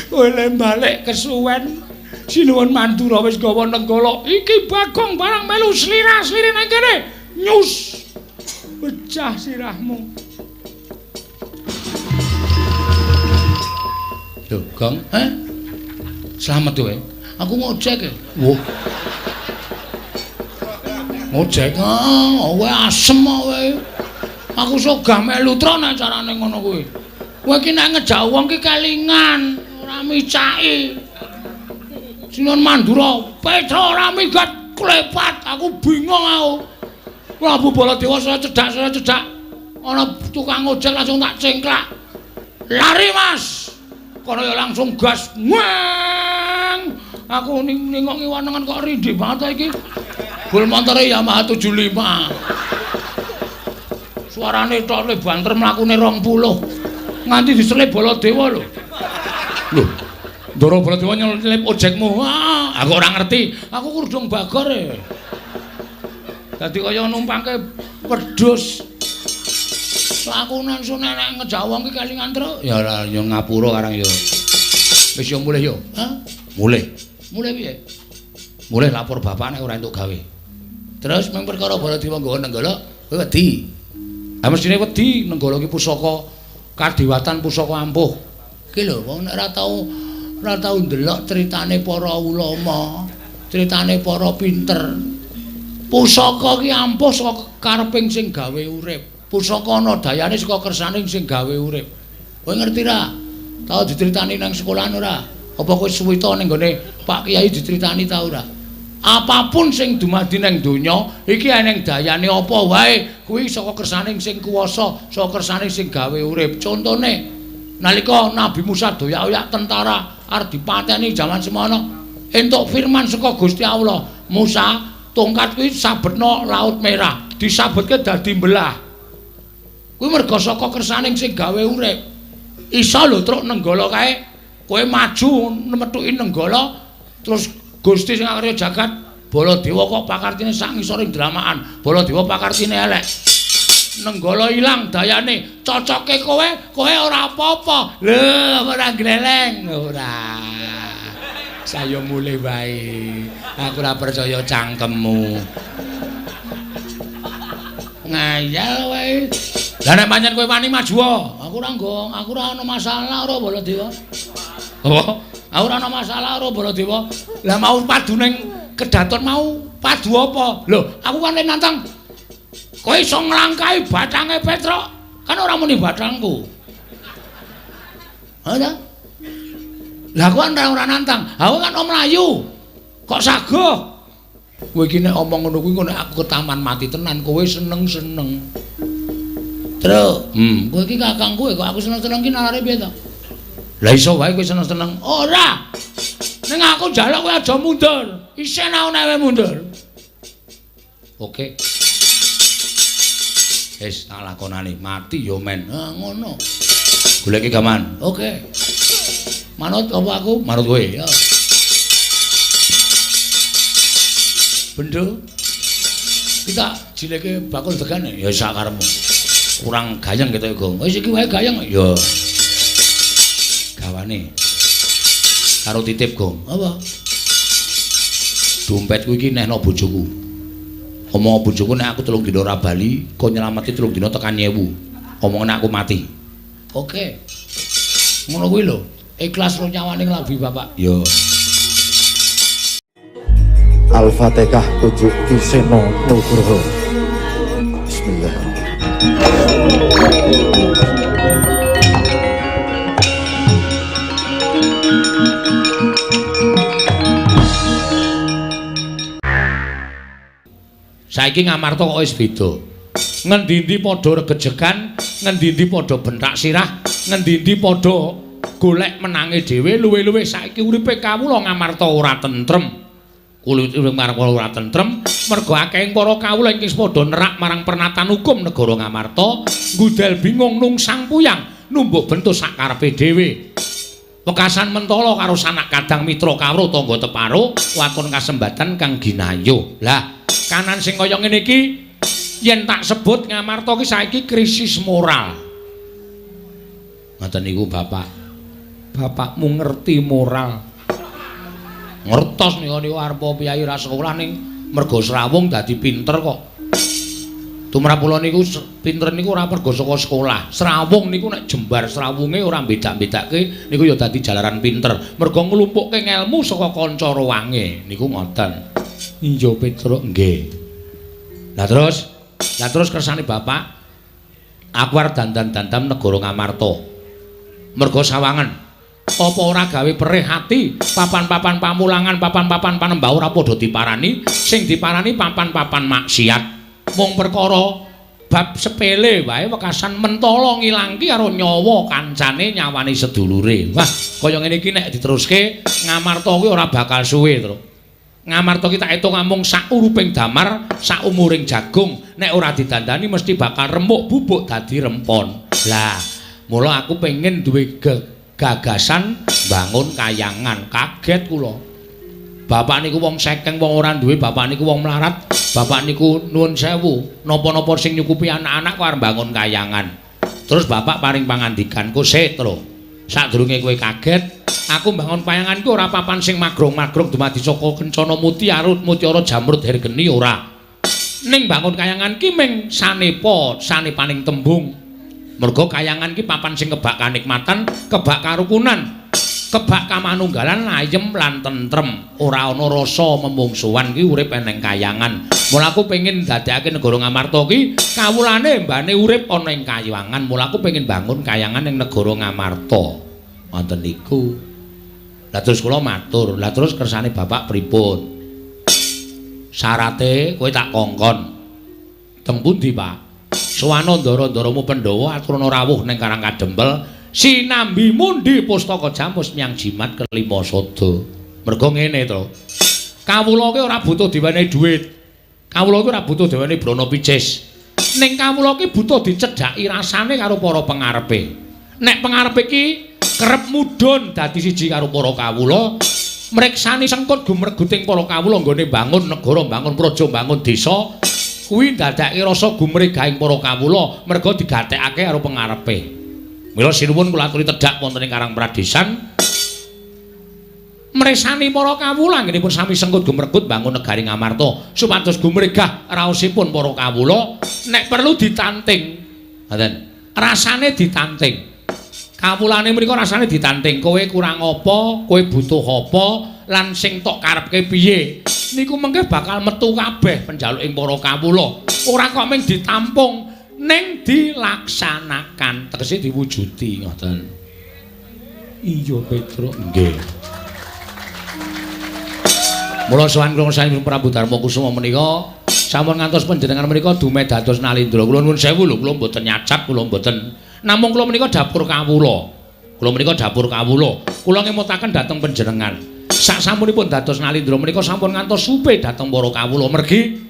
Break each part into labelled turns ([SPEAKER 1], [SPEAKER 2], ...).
[SPEAKER 1] Kowe le balik kesuwen. Sinuwun Mandura wis gawa Nenggala. Iki Bagong barang melu slira-slire nang kene. Nyus. Pecah sirahmu. Lho, Gong, heh? Slamet kowe. Aku ngojek e. Wah. Ngojek, ah, kowe asem kowe. Aku sogah melu tro nek carane ngono kuwi. Kowe iki nek ngejak wong ki kelingan, ora micaki. Sinuwun Mandura, Petra ora minggat klepat, aku bingung aku. Prabu Baladewa saya cedhak, saya cedhak. Ana tukang ojek langsung tak cengklak. Lari, Mas. Kono ya langsung gas. Weng. Aku ning nengok ngiwanengan kok rindih banget iki. Bul montore Yamaha 75. Suarane tok le banter mlakune 20. Nganti diselip Baladewa lho. Lho. Ndara Baladewa nyelip ojekmu. Ah, aku ora ngerti. Aku kurdung bagor e. Dadi kaya numpangke wedhus. Aku langsung nek ngejak wong ki kelingan truk. Ya ora ya ngapura karang ya. Wis yo mulih yo. Hah? Mulih. Mulih piye? Mulih lapor bapak nek ora entuk gawe. Terus mung perkara Baladewa nggawa Nenggala, kowe wedi. Ha mestine wedi, Nenggala ki pusaka kadewatan, pusaka ampuh. Ki lho wong nek ora tau ndelok critane para ulama, critane para pinter. Pusaka ki ampuh saka kareping sing gawe urip. Pusaka ana dayane saka kersane sing gawe urip. Kowe ngerti ra? Tau diceritani nang sekolahan ora? Apa kowe suwita ning gone Pak Kiai diceritani ta ora? Apapun sing dumadi nang donya, iki eneng dayane apa wae, kuwi saka kersane sing kuwasa, saka kersane sing gawe urip. Contone, nalika Nabi Musa doyak-oyak tentara arep dipateni jaman semono, entuk firman saka Gusti Allah, Musa, tongkat kuwi sabetno Laut Merah, disabetke dadi belah. Kuwi merga saka kersane sing gawe urip. Iso lho truk Nenggala kae, kowe maju methuki Nenggala, terus Gusti sing akarya jagat Baladewa kok pakartine sak ngisoring dramakan. Baladewa pakartine elek. Nenggala ilang dayane. Cocoke kowe, kowe ora apa-apa. Lho, ora gleleng, ora. Saya mulih wae. Aku ora percaya cangkemmu. Ngayal wae. Lah nek pancen kowe wani maju, aku ora nggo, aku ora ana masalah ora Baladewa. Apa? Aku ora ana masalah ora Baladewa. Lah mau padu ning kedaton mau padu apa? Lho, aku kan le nantang. Kowe iso nglangkahi bathange Petruk. Kan ora muni bathangku. Ha ta? Lah aku kan ora nantang. Aku kan om mlayu. Kok sagoh? Kowe iki nek omong ngono kuwi nek aku ketaman mati tenan, kowe seneng-seneng. Truk, kowe iki kakangku kok aku seneng-seneng ki nalare piye to? Lah iso wae kowe seneng-seneng. Ora. Ning aku njaluk kowe aja mundur. Isin aku nek kowe mundur. Oke. Wis tak lakonane, mati yo men. Ha ngono. Goleki gaman. Oke. Manut apa aku? Manut kowe. Ya. Bendo. Kita jileke bakul degane ya sak karepmu. Kurang gayeng ketok iku. Wis iki wae gayeng. Ya. Gawane. Karo titip, Gong. Apa? Dompetku iki nehno bojoku. Omong bojoku nek aku 3 dina ora bali, kon nyelameti 3 dina tekan nyewu. Omongane aku mati. Oke. Ngono kuwi lho. Ikhlas ro nyawane nglabuhi bapak. Ya.
[SPEAKER 2] Al-Fatihah kunjuk Ki Seno Nugroho. Bismillah.
[SPEAKER 1] Saiki Ngamarta kok wis beda. Ngendi-endi padha regejegan, ngendi-endi padha bentak sirah, ngendi-endi padha golek menange dhewe, luwih-luwih saiki uripe kawula Ngamarta ora tentrem. Kulit urip Ngamarta ora tentrem mergo akehing para kawula ingkang padha nerak marang pernatan hukum negara Ngamarta, nggudel bingung nungsang puyang, numbuk bentuk sakarepe dhewe. Wekasan mentala karo sanak kadang mitra kawruh tangga teparo waton kasembatan kang ginayuh. Lah, kanan sing kaya ngene iki yen tak sebut Ngamarta ki saiki krisis moral. Ngoten niku Bapak. Bapakmu ngerti moral. Ngertos nika niku arep piyayi ra sekolah ning mergo srawung dadi pinter kok. Tumrap kula niku pinter niku ora mergo saka sekolah. Srawung niku nek jembar srawunge ora beda-bedake niku ya dadi jalaran pinter. Mergo nglumpukke ngelmu saka kanca ruwange niku ngoten. Iya Petruk nggih. Lah terus kersane bapak aku arep dandan-dandam negara Ngamarta. Mergo sawangen apa ora gawe perih ati papan-papan pamulangan, papan-papan panembah ora padha diparani, sing diparani papan-papan maksiat. Mung perkara bab sepele wae wekasan mentala ngilangki karo nyawa kancane, nyawane sedulure. Wah, kaya ngene iki nek diteruske Ngamarta kuwi ora bakal suwe, Tru. Ngamarta ki tak etung amung sak uruping damar, sak umuring jagung, nek ora didandani mesti bakal remuk bubuk dadi rempon. Lah, mula aku pengen duwe gagasan bangun kayangan. Kaget kula. Bapak niku wong sekeng, wong ora duwe, bapak niku wong melarat, bapak niku nuwun sewu, napa-napa sing nyukupi anak-anak kok arep bangun kayangan. Terus bapak paring pangandikan, "Ku sik, Tru. Sadurunge kowe kaget, aku bangun kayangan ku ora papan sing magrong-magrong dumadi saka kencana mutiara, mutiara jamrud hergeni ora. Ning bangun kayangan ki ming sanepa, sanepaning tembung. Mergo kayangan ki papan sing kebak kanikmatan, kebak karukunan, kebak kamanunggalan, ayem lan tentrem. Ora ana rasa memungsuhan ki urip eneng kayangan. Mula aku pengin dadekake negara Ngamarta ki kawulane mbane urip ana ing kayangan. Mula aku pengin bangun kayangan ing negara Ngamarta." Wonten niku. Lah terus kula matur, "Lah terus kersane bapak pripun?" "Syarate kowe tak kongkon." "Teng pundi, Pak?" "Sowana ndara-ndaramu Pandhawa aturana rawuh ning Karang Kadempel sinambi mundi pustaka jamus nyang jimat kelima sada." Mergo ngene to. Kawula ki ora butuh diwenehi dhuwit. Kawula ki ora butuh diwenehi brana picis. Ning kawula ki butuh dicedhaki rasane karo para pengarepe. Nek pengarepe ki kerep mudhun dadi siji karo para kawula, mriksani sengkut gumreguting para kawula nggone bangun negara, bangun praja, bangun desa, kuwi ndadekake rasa gumregahing para kawula merga digatekake karo pengarepe. Mila sinuwun kula aturi tedhak wonten ing Karang Pradesan mresani para kawula anggenipun sami sengkut gumregut bangun negari Ngamarta supados gumregah raosipun para kawula, nek perlu ditanting. Ngoten. Rasane ditanting. Kawulane menika rasane ditanting. Kowe kurang apa, kowe butuh apa, lan sing tok karepke piye. Niku mengke bakal metu kabeh penjaluking para kawula. Ora kok mung ditampung, ning dilaksanakan, tegese diwujudi ngoten. Iya, Petruk, nggih. Mula sowan kula saking Prabu Darma Kusuma menika sampun ngantos panjenengan menika dumeh dados Nalindra. Kula nuwun sewu lho, kula mboten nyacat, kula mboten. Namung kula menika dapur kawula. Kula menika dapur kawula. Kula ngemutaken dhateng panjenengan. Sak sampunipun dados Nalindra menika sampun ngantos supe dhateng para kawula mergi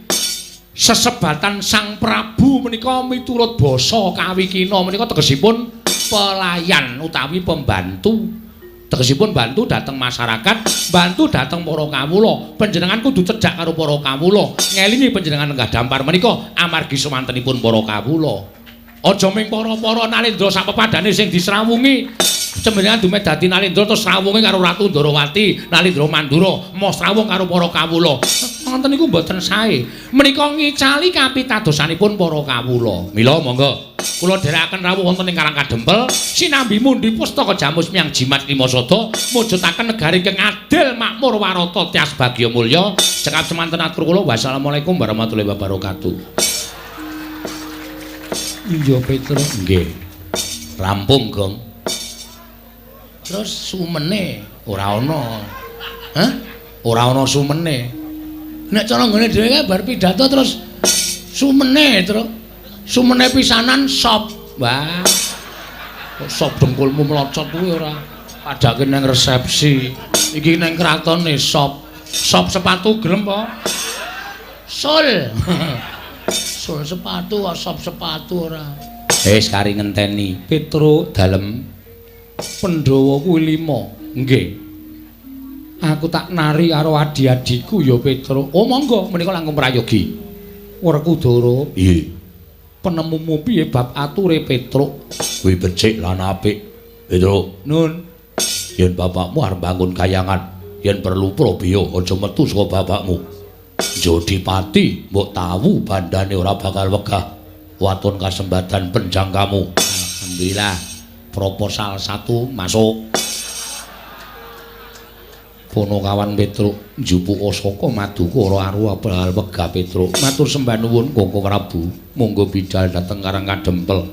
[SPEAKER 1] sesebatan Sang Prabu menika miturut basa kawikina menika tegesipun pelayan utawi pembantu. Tegesipun bantu dhateng masyarakat, bantu dhateng para kawula. Panjenengan kudu cedhak karo para kawula. Ngelingi panjenengan lenggah dampar menika amargi sumantenipun para kawula. Aja ming para-para Nalindra sapepadane sing disrawungi. Panjenengan dumeh dadi Nalindra terus srawunge karo Ratu Ndorowati, Nalindra Mandura, moh srawung karo para kawula. Ngoten niku mboten sae. Menika ngicali kapitadosanipun para kawula. Mila monggo kula dherekaken rawuh wonten ing Karang Kadempel sinambi mundi pustaka jamus miang jimat lima sada mujudaken negari ingkang adil makmur warata tias bagya mulya. Cekap semanten atur kula, wassalamualaikum warahmatullahi wabarakatuh. Iya Petruk, nggih. Rampung, Gong. Terus sumene ora ana. Hah? Ora ana sumene. Nek cara nggone dhewe kae bar pidato terus sumene, Truk. Sumene pisanan sop. Wah. Kok sop dengkulmu mlocot kuwi ora padake nang resepsi. Iki nang kratone sop. Sop sepatu gelem apa? Sul. Sul sepatu kok sop sepatu ora. Wis kari ngenteni Petruk dalem Pandhawa kuwi 5. Nggih. Aku tak nari karo adi-adiku ya Petruk. Oh monggo menika langkung prayogi. Werkudara. Nggih. Penemumu piye bab ature Petruk? Kuwi becik lan apik. Petruk. Nun. Yen bapakmu arep bangun kayangan, yen perlu probaya aja metu saka bapakmu. Jodipati mbok tawu bandane ora bakal wegah. Waton kasembadan penjangkamu. Alhamdulillah. Proposal 1 masuk. Ponokawan Petruk njupuka saka Madukara aruwa bakal wegah Petruk. Matur sembah nuwun Koko Prabu. Monggo bidal dhateng Karang Kadempel.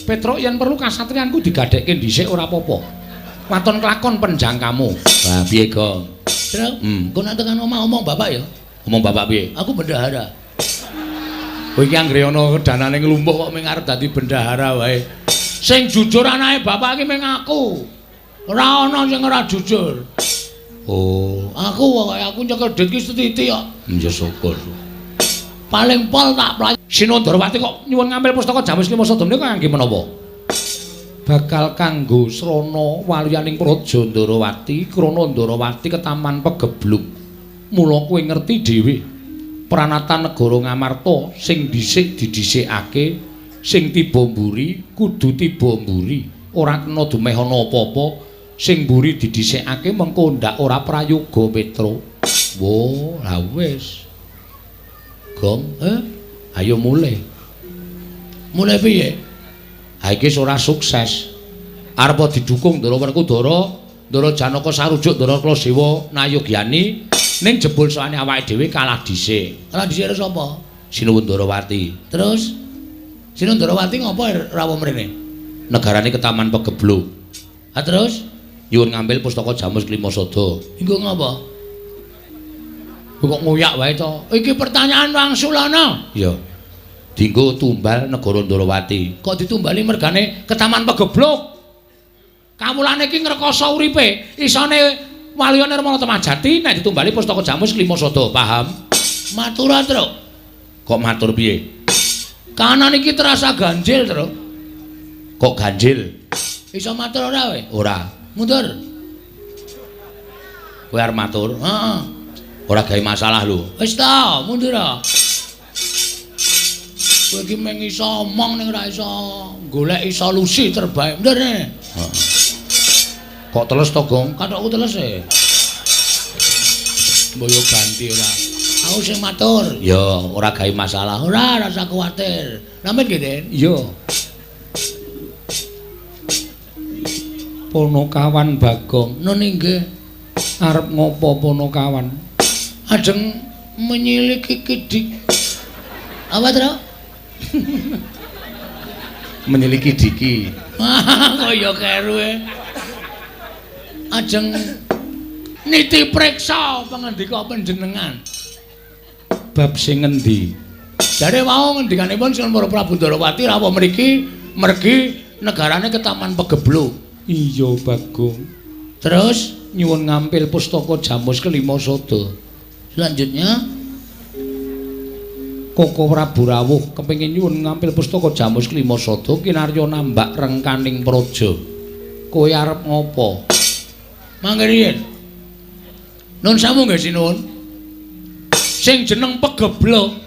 [SPEAKER 1] Petruk yen perlu kasatriyanku digadhekke dhisik ora apa-apa. Waton kelakon penjangkamu. Lah piye, Gong? Truk, engko nek tekan omah omong bapak ya. Omong bapak piye? Aku bendahara. Kowe iki anggere ana danane nglumpuh kok mung arep dadi bendahara wae. Sing jujur anake bapak iki mung aku. Ora ana sing ora jujur. Oh, aku pokoke aku nyekel duit ki setitik kok. Ya syukur. Paling pol tak playu. Sinundrawati kok nyuwun ngambil pustaka Jamus Lima Sada menika kangge menapa? Bakal kanggo srana waluyaning Praja Ndarawati, krana Ndarawati ketaman pegeblug. Mula kowe ngerti dhewe pranatan negara Ngamarta sing dhisik didhisikake, sing tiba mburi kudu tiba mburi, ora kena dumeh ana apa-apa. Sing mburi didhisikake mengko ndak ora prayoga Petro. Wo, lah wis. Gong, ayo mulih. Mulih piye? Ha iki ora sukses. Arep didukung Ndara Werkudara, Ndara Janaka sarujuk Ndara Klasewa Nayogyani, ning jebul soane awake dhewe kalah dhisik. Kalah dhisik karo sapa? Sinuwun Ndarawati. Terus Sinuwun Ndarawati ngopo rawuh mrene? Negarane ketaman pegeblug. Ha terus nyuwun ngambil pustaka Jamus Klima Sada. Engko ngopo? Kok ngoyak wae to? Iki pertanyaan wangsulana. Iya. Dinggo tumbal negara Ndarawati. Kok ditumbali mergane ketaman pegeblug? Kawulane iki ngrekoso uripe. Isane Waluya Nirmala Temajati nek ditumbali pustaka Jamus Klima Sada, paham? Matur, Truk. Kok matur piye? Kanan iki terasa ganjil, Truk. Kok ganjil? Iso matur ora kowe? Ora. Mundur. Kowe arep matur? Heeh. Ora gawe masalah lho. Wis ta, mundur. Kowe iki mung iso omong ning ora iso goleki solusi terbaik. Mundur ne. Heeh. Kok teles to, Gong? Kathokku teles e. Mbok yo ganti ora. Aku sing matur. Ya, ora gawe masalah. Ora, rasa kuwatir. Nampen nggih, Den? Iya. Ponokawan Bagong, nun inggih. Arep ngopo Ponokawan? Ajeng menyiliki kidik. Apa, Tru? Menyiliki diki. Kaya keru e. Ajeng niti preksa pangendika panjenengan. Bab sing ngendi? Jare wau ngendikanipun Sinuwun Prabu Ndarawati rawuh mriki mergi negarane ketaman pegeblug. Iya, Bagong. Terus nyuwun ngampil pustaka Jamus Kelima Sada. Selanjutnya Koko Prabu rawuh kepengin nyuwun ngampil pustaka Jamus Kelima Sada kinarya nambak rengkaning praja. Kowe arep ngopo? Mangke riyin. Nun sewu nggih sinuwun. Sing jeneng pegeblug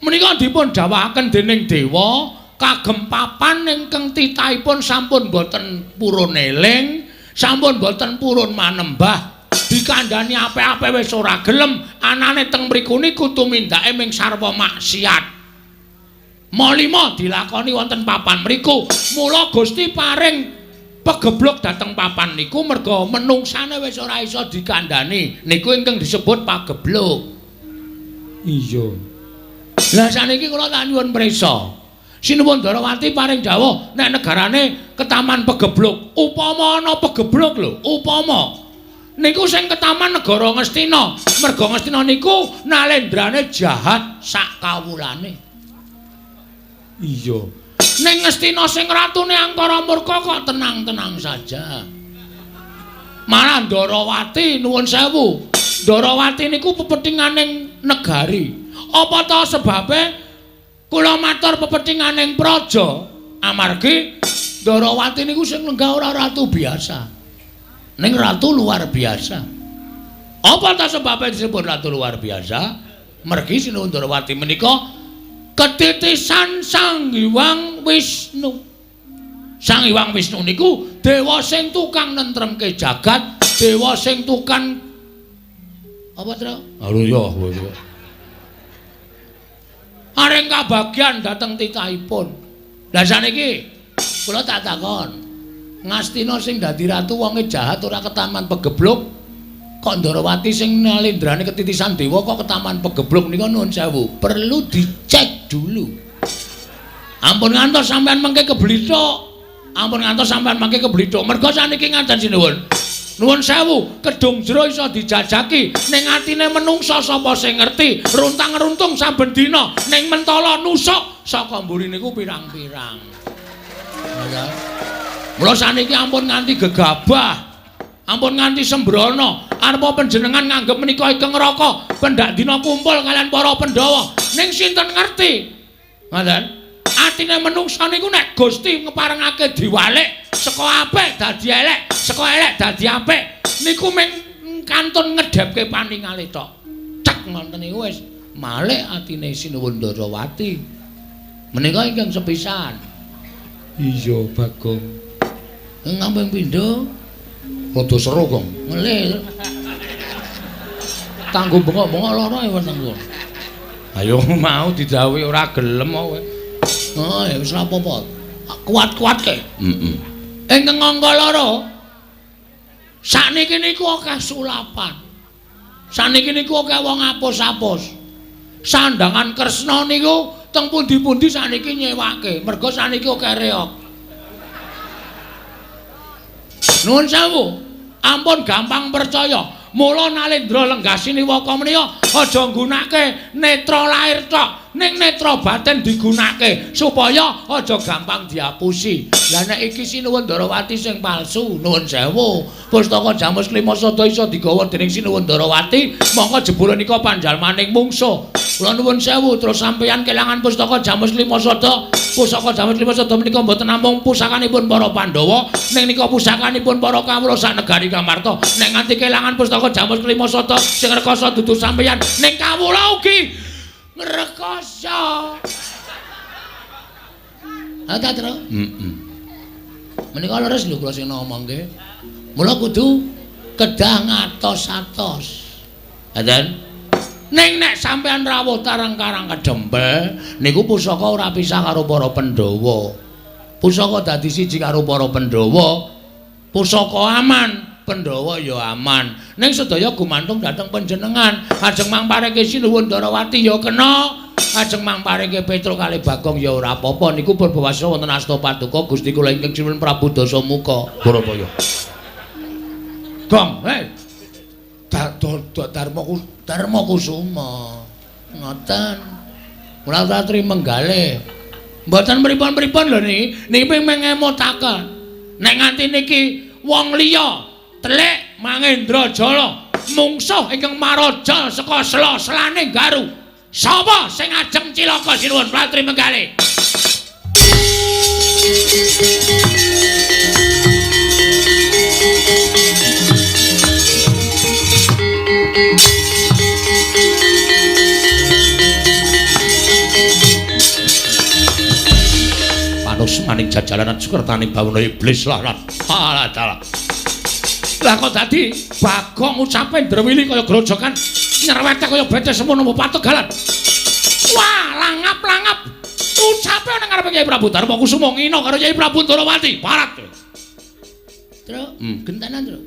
[SPEAKER 1] menika dipun dawuhaken dening dewa kagem papan ingkang titahipun sampun boten purun eling, sampun boten purun manembah, dikandhani apik-apik wis ora gelem, anane teng mriku niku tumindake ming sarwa maksiat. Malima dilakoni wonten papan mriku. Mula Gusti paring pegeblug dhateng papan niku merga menungsane wis ora iso dikandhani. Niku ingkang disebut pageblug. Iya. Lah saniki kula tak nyuwun prisa. Sinuwun Ndarawati paring dawuh nek negarane ketaman pegeblug. Upama ana pegeblug lho, upama niku sing ketaman negara Ngastina. Merga Ngastina niku nalendrane jahat sak kawulane. Iya. Ning Ngastina sing ratune angkara murka kok tenang-tenang saja. Malah Ndarawati nuwun sewu. Ndarawati niku pepethinganing negari. Apa ta sebabe kula matur pepethinganing praja? Amargi Ndarawati niku sing lenggah ora ratu biasa. Ning ratu luar biasa. Apa ta sebabe disebut ratu luar biasa? Mergi Sinuwun Ndarawati menika ketitisan Sang Hyang Wisnu. Sang Hyang Wisnu niku Dewa sing tukang nentremke jagat, dewa sing tukang apa, Tru? Halo ya kowe. Areng kabagyan dhateng titahipun. Lah saniki kula tak takon. Ngastina sing dadi ratu wonge jahat ora ketaman pegebluk. Kok Ndarawati sing nalendrane ketitisan dewa kok ketaman pegebluk nika nuwun sewu. Perlu dicek dulu. Ampun ngantos sampean mengke keblithuk. Ampun ngantos sampean mengke keblithuk. Merga saniki ngaten sinuwun. Nuwun sewu, kedung jero iso dijajaki ning atine menungsa sapa sing ngerti, runtang-runtung saben dina ning mentala nusuk saka mburi niku pirang-pirang. Mula saniki ampun nganti gegabah, ampun nganti sembrono, arepa panjenengan nganggep menika ingkang neraka, pendak dina kumpul kalian para Pandhawa. Ning sinten ngerti? Ngoten. Atine menungsa niku nek Gusti ngeparengake diwalik saka apik dadi elek, saka elek dadi apik, niku mung kantun ngedhepke paningale tok. Cek ngoten niku wis malik atine Sinuwun Ndarawati. Menika ingkang sepisan. Iya, Bagong. Ngampung pindho rada seru, Gong. Ngelih. Tanggo bengok-bengok lara ya weteng kula. Ayo mau didhawuhi ora gelem kowe. Oh, ya wis ora apa-apa. Kuat-kuatke. Heeh. Ingkang angka loro. Sakniki niku akeh sulapan. Sakniki niku akeh wong apus-apus. Sandangan Kresna niku teng pundi-pundi sakniki nyewake. Merga sakniki akeh reog. Nuwun sewu. Ampun gampang percaya. Mula Nalendra Lenggasini Waka menika aja nggunake netra lair tok, ning netra batin digunake supaya aja gampang diapusi. Lah nek iki Sinuwun Ndarawati sing palsu, nuwun sewu. Pustaka Jamus Klima Sada iso digawa dening Sinuwun Ndarawati, mongko jebule nika panjalmaning mungsuh. Kula nuwun sewu, terus sampeyan kelangan pustaka Jamus Klima Sada. Pusaka Jamus Klima Sada menika mboten namung pusakanipun para Pandhawa, ning nika pusakanipun para kawula sak negari Kamarta. Nek nganti kelangan pustaka Jamus Klima Sada sing rekoso dudu sampeyan, ning kawula ugi ngrekoso. Ha ta, Tru? Heeh. Menika leres lho kula sing ngomongke. Mula kudu kedah ngatos-atos. Ngaten? Ning nek sampeyan rawuh tarang Karang Kedempel niku pusaka ora pisah karo para Pandhawa. Pusaka dadi siji karo para Pandhawa. Pusaka aman, Pandhawa ya aman. Ning sedaya gumantung dhateng panjenengan. Ajeng mangpareke Sinuwun Ndarawati ya kena. Ajeng mangpareke Petruk kalih Bagong ya ora apa-apa. Niku purbawasa wonten asta paduka Gusti kula ingkang sinuwun Prabu Dasamuka. Bharataya. Gong, hei. Darma Kusuma. Ngoten. Kula aturi menggalih. Mboten pripun-pripun lho niki. Niki ping ngemutaken. Nek nganti niki wong liya telik Mangendra Jala mungsuh ingkang maraja saka sela-selane Garu. Sapa sing ajeng cilaka Sinuwun Pratri Menggalih? Panus maning jajalanan sukertaning bawana iblis lah. Alah dalah. Lah kok dadi Bagong ucape ndrewili kaya grojokan nyerwete kaya bece semono pategalan. Wah, langap-langap ucape nang ngarepe Kyai Prabu Darma Kusuma ngina karo Kyai Prabu Ndarawati. Parat. Tru, gentenan, Tru.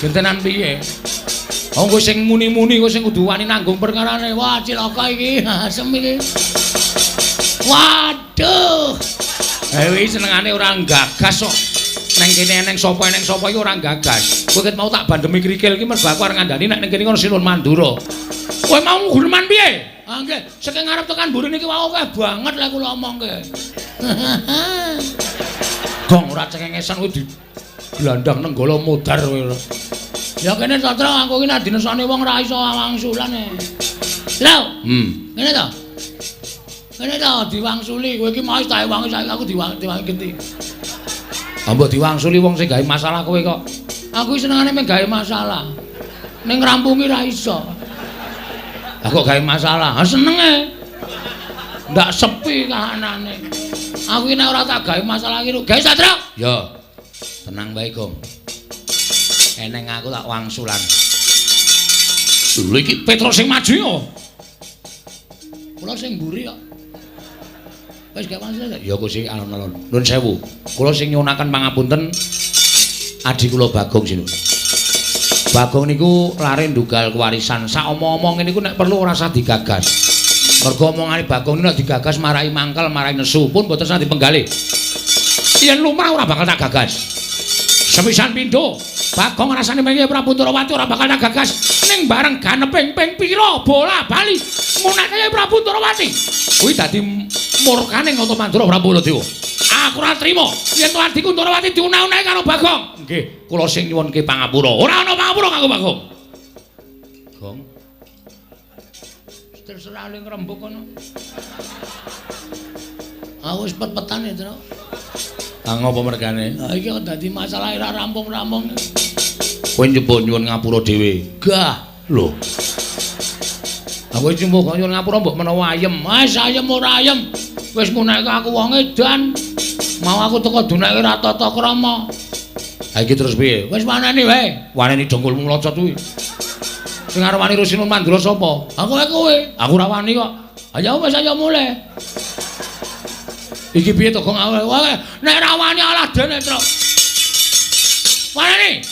[SPEAKER 1] Gentenan piye? Oh, kowe sing muni-muni kowe sing kudu wani nanggung perkarane. Wah, cilaka iki. Asem iki. Waduh. Iki senengane ora nggagas kok. Neng kene eneng sapa iki ora nggagas. Kowe ket mau tak bandemi krikil iki mergo aku arep ngandani nek ning kene kono Sinuwun Mandura. Kowe mau guneman piye? Ah nggih, saking ngarep tekan mburi niki wau akeh banget lek kula omongke. Gong ora cengengesan kowe di glandang nenggala modar kowe. Ya kene to, Tru, aku iki nek dinesane wong ora iso wangsulan e. Lho. Ngene to. Ngene to diwangsuli, kowe iki mau tak wangi saiki aku diwangi genti. Mbok diwangsuli wong sing gawe masalah kowe kok. Aku senengane mung gawe masalah. Ning ngrampungi ra iso. Lah kok gawe masalah? Ha senenge. Ndak sepi kahanane. Aku iki nek ora tak gawe masalah iki gawe Satrio. Ya. Tenang wae, Gong. Eneng aku tak wangsulan. Lho iki Petro sing maju yo. Kula sing mburi kok. Wis gak wangsulan. Ya Gusti alon-alon. Nuwun sewu. Kula sing nyuwunaken pangapunten adi kula Bagong sinun. Bagong niku lare ndugal kewarisan. Sak omong-omong niku nek perlu ora usah digagas. Mergo omongane Bagong niku nek digagas marai mangkel, marai nesu pun mboten usah dipenggalih. Yen lumrah ora bakal tak gagas. Sepisan pindho, Bagong rasane mengke Prabu Ndorowati ora bakal tak gagas. Ning bareng ganeping ping pira bola bali ngunake Prabu Ndorowati. Kuwi dadi murkane Nata Mandura Prabu Baladewa. Aku ora trima yen to adhiku Ndorowati diunah-unahi karo Bagong. Nggih, kula sing nyuwunke pangapura. Ora ana pangapura kanggo Bagong. Gong. Terserah le ngrembug kono. Aku wis pet-petan ya, Tru. Ah ngopo mergane? Ha iki kok dadi masalah ora rampung-rampung. Kowe nyoba nyuwun ngapura dhewe. Gah, lho. Aku iki mbok nyuwun ngapura mbok menawa ayem. Wis ayem ora ayem. Wis nguneke aku wong edan. Mau aku teko duneke ora tata krama. Ha iki terus piye? Wis waneni wae. Waneni dengkulmu mlocot kuwi. Sing arep wani Rusinun Mandura sapa? Aku wae kowe. Aku ora wani kok. Ayo wis ayo mulih. Iki piye to Gong? Wae nek ora wani alah dene, Truk. Waneni.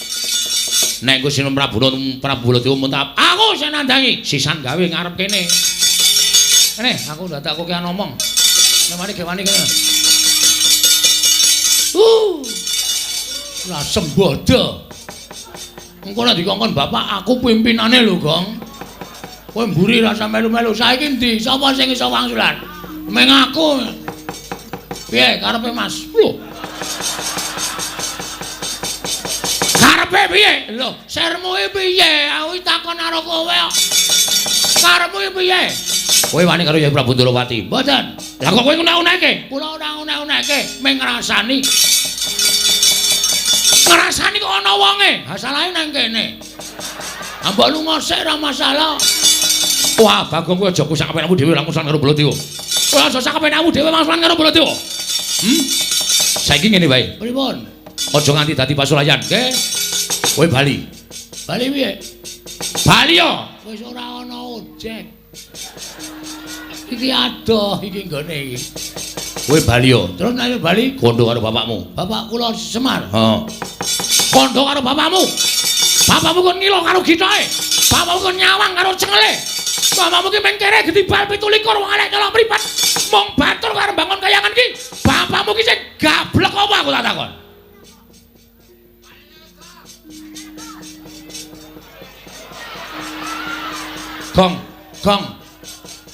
[SPEAKER 1] Nek Gusti Prabu Prabu Baladewa muntap, aku sing nandangi. Sisan gawe ngarep kene. Kene, aku dadak kokean omong. Nek wani ge wani kene. Lah sembodo. Engko nek dikongkon bapak aku pimpinane lho, Gong. Kowe mburi ra usah melu-melu. Saiki endi? Sapa sing iso wangsulan? Meng aku. Piye karepe Mas? Lho. Karepe piye? Lho, sermu iki piye? Aku takon karo kowe kok. Karepmu iki piye? Kowe wani karo Yai Prabu Ndorowati? Mboten. Lah kok kowe ngunek-uneke? Kula ora ngunek-uneke, mung ngrasani. Ngrasani kok ana wonge. Ha salahe nang kene. Ha mbok lunga sik ora masalah. Wah, Bagong kowe aja kusak kepenakmu dhewe langsung karo Baladewa. Kowe aja sak kepenakmu dhewe langsung karo Baladewa. Saiki ngene wae. Pripun? Aja nganti dadi pasulayan, nggih. Kowe bali. Bali piye? Bali yo. Wis ora ana ojek. Iki adoh iki nggone iki. Kowe bali yo. Terus nek bali kondo karo bapakmu. Bapak kula Semar. Heeh. Kondo karo bapakmu. Bapakmu kon ngilo karo githae. Bapakmu kon nyawang karo cengele. Bapakmu ki mengkere gedibal 27 wong elek nyolok mripat. Mung batur karo bangun kayangan ki. Bapakmu ki sing gablek apa aku tak takon. Gong, gong.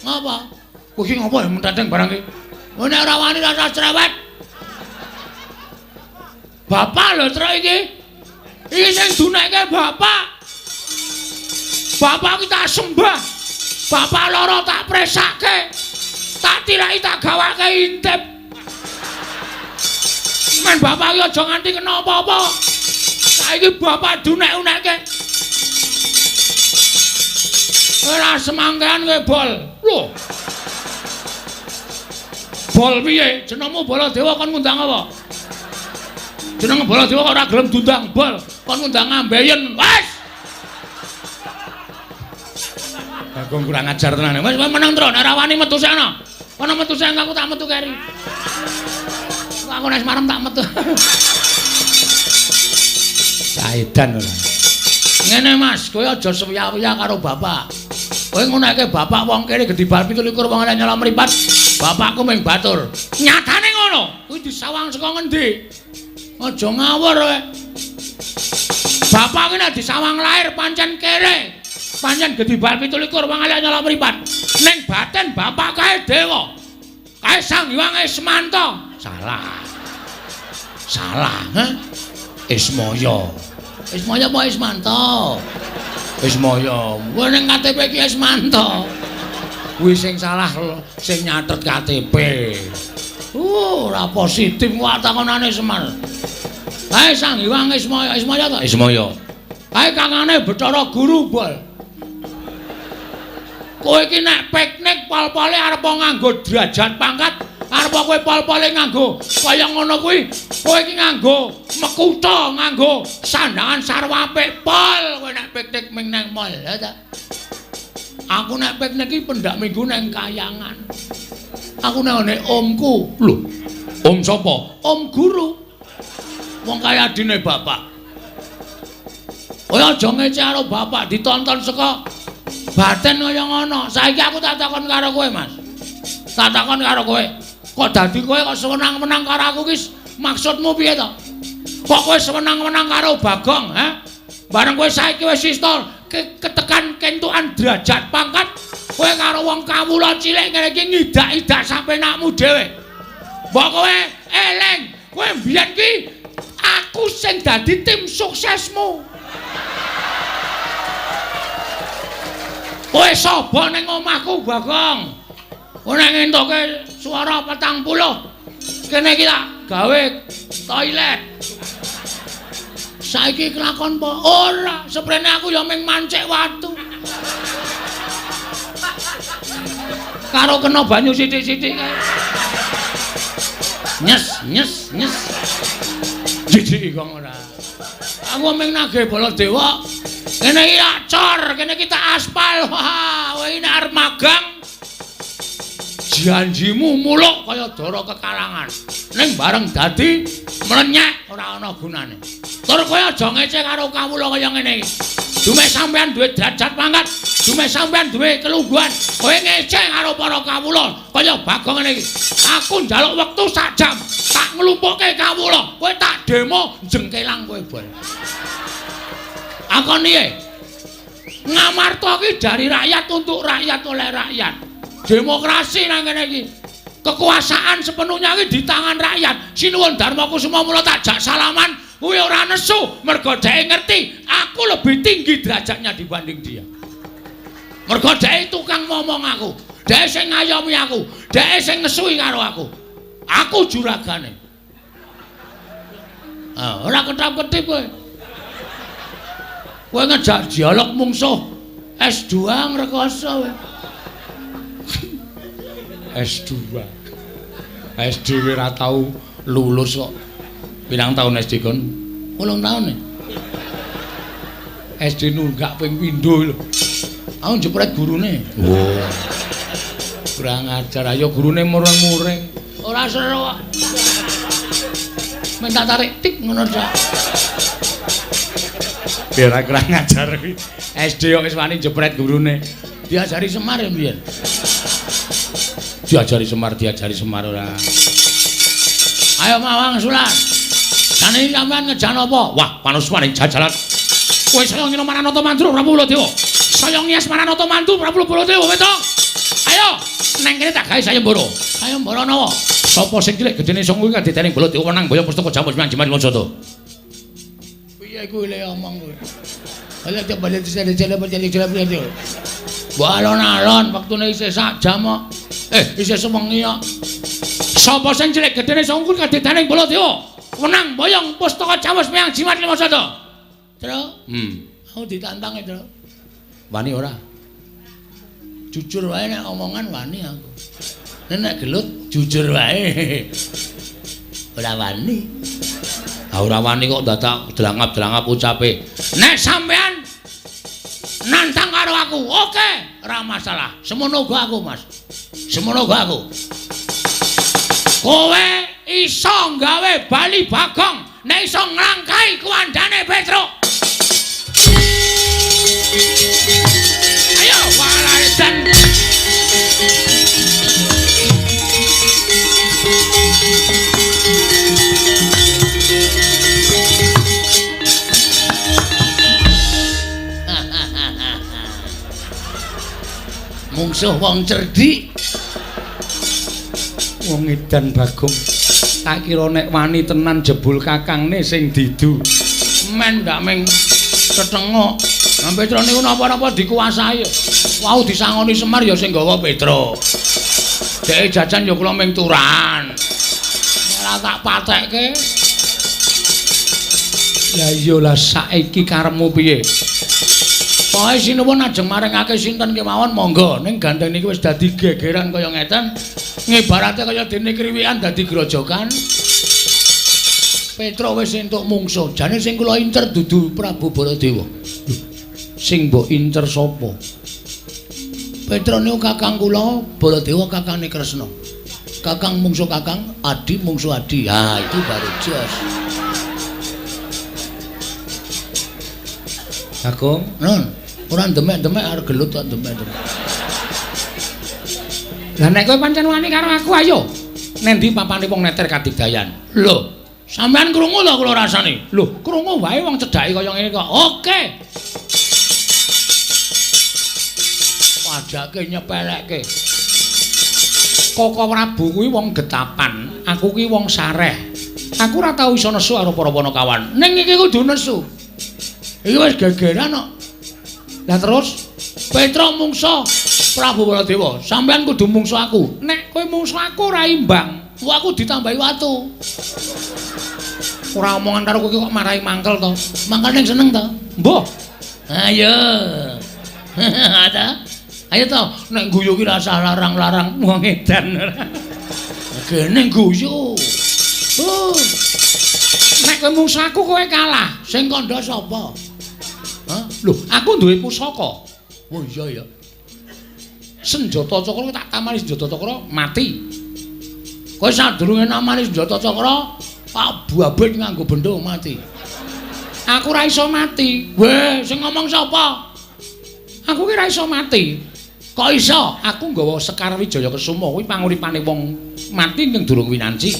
[SPEAKER 1] Ngapa? Kowe iki ngopo ya menteteng barang iki? Oh nek ora wani rasa cerewet. Bapak lho truk iki. Iki sing dunekke bapak. Bapak ki tak sembah. Bapak loro tak presake. Tak tiraki tak gawake intip. Men bapak iki aja nganti kena apa-apa. Saiki bapak dunek-unekke. Ora semangkean kowe bol. Lho. Bol piye? Jenengmu Baladewa kon ngundang apa? Jeneng Baladewa kok ora gelem diundang bol, kon ngundang ambeien. Wes. Bagong kurang ajar tenan. Wes meneng tro, nek ora wani metu sana. Kono metu sing aku tak metu keri. Aku nek marem tak metu. Saedan ora. Ngene Mas, kowe aja sewiya-wiya karo bapak. Kowe nguneke bapak wong kene gedibal 27 wong elek nyolok mripat. Bapakku mung batur. Nyatane ngono. Kuwi disawang saka ngendi? Aja ngawur kowe. Bapak ki nek disawang lahir pancen kere. Pancen gedibal 27 wong elek nyolok mripat. Ning batin bapak kae dewa. Kae Sang Hyang Ismanta. Salah. Salah, ha? Ismaya. Ismaya apa Ismanta? Ismaya. Kuwi ning KTP ki Ismanta. Kuwi sing salah sing nyatet KTP. Ora positif kok takonane Semar. Kae Sang Hyang Ismaya, Ismaya ta? Ismaya. Kae kangane Bathara Guru, Bol. Kowe iki nek piknik pol-pole arep nganggo derajat pangkat, Arep kowe pol-pole nganggo kaya ngono kuwi, kowe iki nganggo mekutha, nganggo sandangan sarwa apik pol. Kowe nek piknik ming nang mall, ya ta? Aku nek piknik iki pendak minggu nang kayangan. Aku nek ngene omku. Lho, om sapa? Om guru. Wong kaya adine bapak. Kowe aja ngece karo bapak ditonton saka baten kaya ngono. Saiki aku tak takon karo kowe, Mas. Tak takon karo kowe. Kok dadi kowe kok sewenang-wenang karo aku ki maksudmu piye to? Kok kowe sewenang-wenang karo Bagong, ha? Bareng kowe saiki wis iso ketekan kentukan derajat pangkat, kowe karo wong kawula cilik ngene iki ngidak-idak sampenakmu dhewe. Mbok kowe eling, kowe mbiyen ki aku sing dadi tim suksesmu. Kowe sapa ning omahku, Bagong? Kowe nek ngentuke swara 40, kene iki tak gawe toilet. Saiki kelakon apa? Ora, seprene aku ya mung mancik watu. Karo kena banyu sithik-sithik kae. Nyes, nyes, nyes. Jijik kok ora. Aku mung nagih Baladewa. Kene iki tak cor, kene iki tak aspal. Wah, kowe iki nek arep magang janjimu muluk kaya dara kekalangan. Ning bareng dadi mlenyek ora ana gunane. Tur kowe aja ngece karo kawula kaya ngene iki. Dumeh sampean duwe derajat pangkat, dumeh sampean duwe kelungguhan, kowe ngece karo para kawula kaya Bagong ngene iki. Aku njaluk wektu sak jam, tak nglumpukke kawula, kowe tak demo jengkelang kowe bol. Akon piye? Ngamarta ki dari rakyat untuk rakyat oleh rakyat. Demokrasi nang kene iki. Kekuasaan sepenuhnya iki di tangan rakyat. Sinuwun Darma Kusuma mula tak jak salaman kuwi ora nesu, mergo dheke ngerti aku lebih tinggi derajatnya dibanding dia. Mergo dheke tukang ngomong aku, dheke sing ngayomi aku, dheke sing ngesui karo aku. Aku juragane. Ah, ora ketap-ketip kowe. Kowe ngejak dialog mungsuh S2 ngrekoso kowe. S2. SD ora tau lulus kok. Pirang taun SD kon? 8 taun e. SD nunggak ping pindho lho. Aku jepret gurune. Wah. Kurang ajar, ayo gurune mureng-mureng. Ora seru kok. Minta tarik tik ngono tok. Biar kurang ajar kuwi. SD kok wis wani jepret gurune. Diajari Semar ya mbiyen. Diajari Semar, diajari Semar ora. Ayo Mawang Sulan. Jane sampean ngejan apa? Wah, panuswaning jajalan. Kowe saya ngino Maranata Mandura Prabu Baladewa. Saya ngias Maranata Mantu Prabu Baladewa, wetok. Ayo, neng kene tak gawe sayembara. Sayembara nawa? Sapa sing cilik gedene sanga kuwi kadidene Baladewa menang boyong pustaka jamus miang jimat Lima. Piye kuwi le omong kuwi? Ala coba jale. Mbok alon-alon wektune isih sak jam kok. Isih sewengi kok. Sapa sing cilik gedene sanga kuwi kadidane Baladewa menang boyong pustaka jamus miang jimat Lima. Tru. Aku ditantang e, Tru. Wani ora? Jujur wae nek omongan wani aku. Nek gelut jujur wae. Ora wani. Ah ora wani kok dadak delangap-delangap ucape. Nek sampean nantang karo aku, oke, ora masalah. Semono uga aku, Mas. Semono uga aku. Kowe iso gawe bali Bagong nek iso nglangkai kuwandane Petruk. Ayo walarisan. Mungsuh wong cerdik. Wong edan Bagong. Tak kira nek wani tenan jebul kakangne sing didu. Men ndak ming tetengok. Nah Petro niku napa-napa dikuasai. Wau disangoni Semar ya sing gawa Petro. Dheke jajan ya kula ming turan. Malah tak patekke. Lah iya lah saiki karepmu piye? Pokoke sinuwun ajeng maringake sinten kemawon monggo. Ning gandeng niki wis dadi gegeran kaya ngeten. Ngibarate kaya dene kriwikan dadi grojogan. Petruk wis entuk mungsuh. Jane sing kula incer dudu Prabu Baladewa. Sing mbok incer sapa? Petruk niku kakang kula, Baladewa kakangne Kresna. Kakang mungsuh kakang, adi mungsuh adi. Ha, itu baru jos. Kakung, nun, ora demek-demek arep gelut kok demek-demek. Lah nek kowe pancen wani karo aku ayo. Nendi papane wong neter kadigdayan? Lho, sampean krungu to kula rasane? Lho, krungu wae wong cedhake kaya ngene kok. Oke. Padake nyepelekke. Koko Prabu kuwi wong getapan, aku kuwi wong sareh. Aku ora tau iso nesu karo para panakawan. Ning iki kudu nesu. Iki wis gegeran kok. Lah terus Petruk mungsuh Prabu Baladewa, sampean kudu mungsuh aku. Nek kowe mungsuh aku ora imbang, wah aku ditambahi watu. Ora omongan karo kowe kok marahi mangkel to. Mangkel ning seneng to? Mbuh. Ayo. Ada. Ayo to, nek guyu ki rasah larang-larang wong edan. Gene guyu. Nek kowe mungsuh aku kowe kalah. Sing kandha sapa? Hah? Lho, aku duwe pusaka. Oh iya ya. Senjata cakra tak tamani senjata cakra mati. Kowe sadurunge namani senjata cakra, tak babet nganggo bendho mati. Aku ora iso mati. Weh, sing ngomong sapa? Aku ki ora iso mati. Kok iso? Aku nggawa Sekar Wijaya Kesuma kuwi panguripane wong mati ning durung winanci.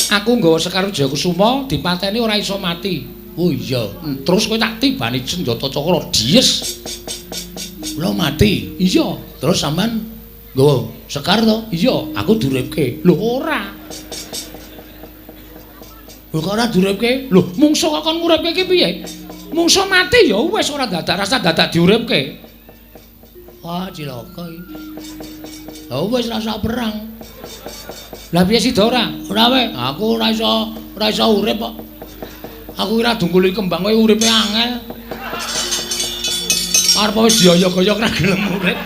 [SPEAKER 1] Aku nggawa Sekar Wijaya Kesuma dipateni ora iso mati. Oh iya, terus kowe tak tibani senjata cakra dies. Kula mati. Iya, terus sampean nggawa Sekar to? Iya, aku duripke. Lho ora. Lho kok ora duripke? Lho, mungsuh kok kon nguripke iki piye? Mungsuh mati ya wis ora dadak rasa dadak diuripke. Wah, cilaka iki. Lah wis rasa perang. Lah piye sida ora? Ora wae, aku ora iso urip kok. Aku ora dungkuli kembang kowe uripe angel. Arep wis dioyok-oyok ora gelem urip.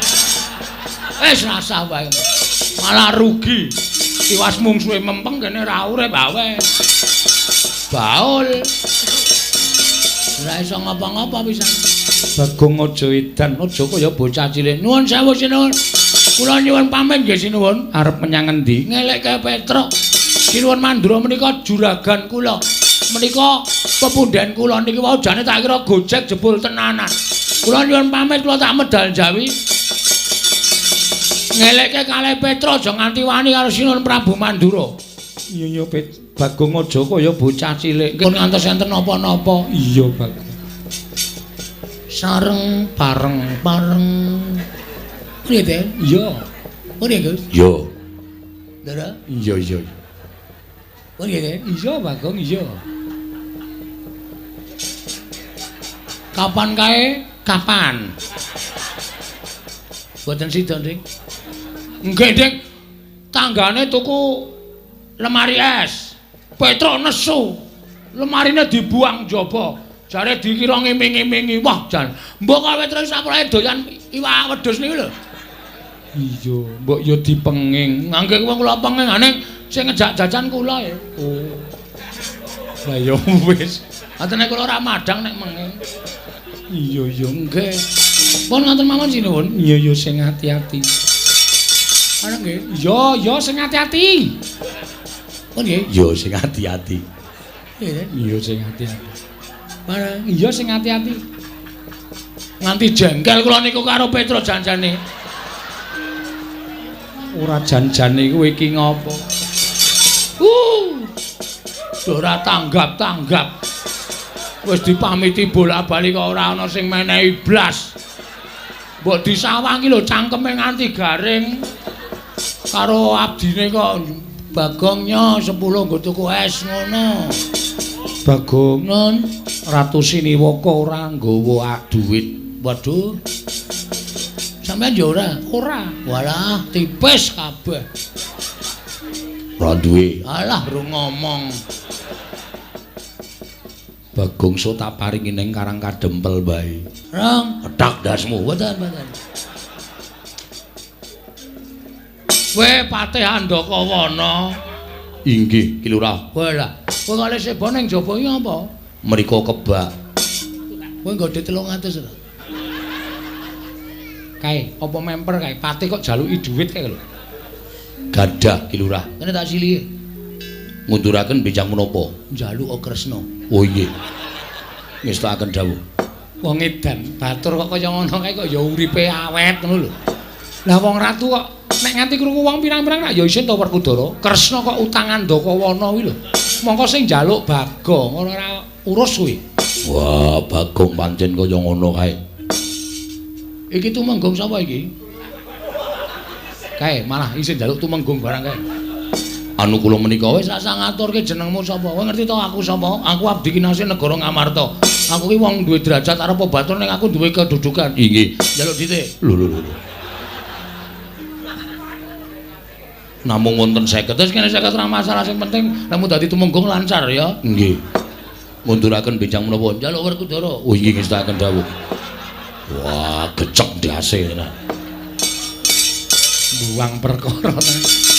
[SPEAKER 1] Wis rasah wae. Malah rugi. Tiwas mungsuhe mempeng kene ora urip awe. Baul. Ora iso ngapa-ngapa pisan. Bagong aja edan, aja kaya bocah cilik. Nuwun sewu sinuwun. Kula nyuwun pamit nggih sinuwun. Arep menyang endi? Ngelekke Petruk. Sinuwun Mandura menika juragan kula. Menika pepundhen kula niki wau jane tak kira gojek jebul tenanan. Kula nyuwun pamit kula tak medal Jawi. Ngelekke kalih Petruk aja nganti wani karo Sinuwun Prabu Mandura. Iya iya Bagong aja kaya bocah cilik. Pun ngantos enten napa-napa. Iya Bagong. Sareng bareng bareng. Piye, Den? Iya. Piye, Gus? Iya. Ndara? Iya iya. Piye, Den? Iya Bagong iya. Kapan kae? Kapan? Mboten sida, Dik. Nggih, Dik. Tanggane tuku lemari es. Petruk nesu. Lemarine dibuang njaba. Jare dikira ngiming-imingi. Wah, jan. Mbok kok Petruk sapurae doyan iwak wedhus niku lho. Iya, mbok ya dipenging. Ngangge wong kula penging ning sing ngejak jajan kula ya. Oh. Lah ya wis. Atene kula ora madhang nek menging. Iya iya nggih. Pun ngoten mawon sinuwun. Iya iya sing ati-ati. Ana nggih. Iya iya sing ati-ati. Pun nggih. Iya sing ati-ati. Iya sing ati-ati. Barang iya sing ati-ati. Nganti jengkel kula niku karo Petruk janjane. Ora janjane kowe iki ngopo? Ora tanggap-tanggap. Wis dipamiti bola-bali kok ora ana sing menehi blas. Mbok disawangi lho cangkeme nganti garing. Karo abdine kok Bagong nyo 10 nggo tuku es ngono. Bagong nun Ratu Siniwaka ora nggawa duit. Waduh. Sampeyan ya ora? Ora. Walah, tipis kabeh. Ora duwe. Alah, ro ngomong. Bagong so tak paringi ning Karang Kadempel wae. Rong, petak dasmu. Mboten, mboten. Kowe Patih Andakawana. Inggih, Ki Lurah. Walah, kowe kok seba ning jaba iki apa? Mriko kebak. Kowe nggo dhuwit 300 lho. Kae, apa memper kae? Patih kok jaluki dhuwit kae lho. Gadah Ki Lurah. Kene tak silihe. Ngunduraken benjang menapa? Njaluk Kresna. Oh inggih. Ngestakaken dawuh. Wong edan, batur kok kaya ngono kae kok ya uripe awet ngono lho. Lah wong ratu kok nek nganti krungu wong pirang-pirang rak ya isin to Werkudara. Kresna kok utang Andakawana kuwi lho. Mongko sing njaluk Bagong ora urus kuwi. Wah, Bagong pancen kaya ngono kae. Iki tumenggung sapa iki? Kae malah isin njaluk tumenggung barang kae. Anu kula menika wis rasah ngaturke jenengmu sapa. Kowe ngerti to aku sapa? Aku abdi kinasih negara Ngamarta. Aku ki wong duwe derajat arep batur ning aku duwe kedudukan. Inggih. Njaluk dhite. Lho lho lho. Namung wonten 50. Wis kene 50 ora masalah, sing penting lemu dadi tumenggung lancar ya. Nggih. Ngunduraken benjang menapa? Njaluk Werkudara. Oh inggih ngestakaken dawuh. Wah, gecek ndase tenan. Buang perkara.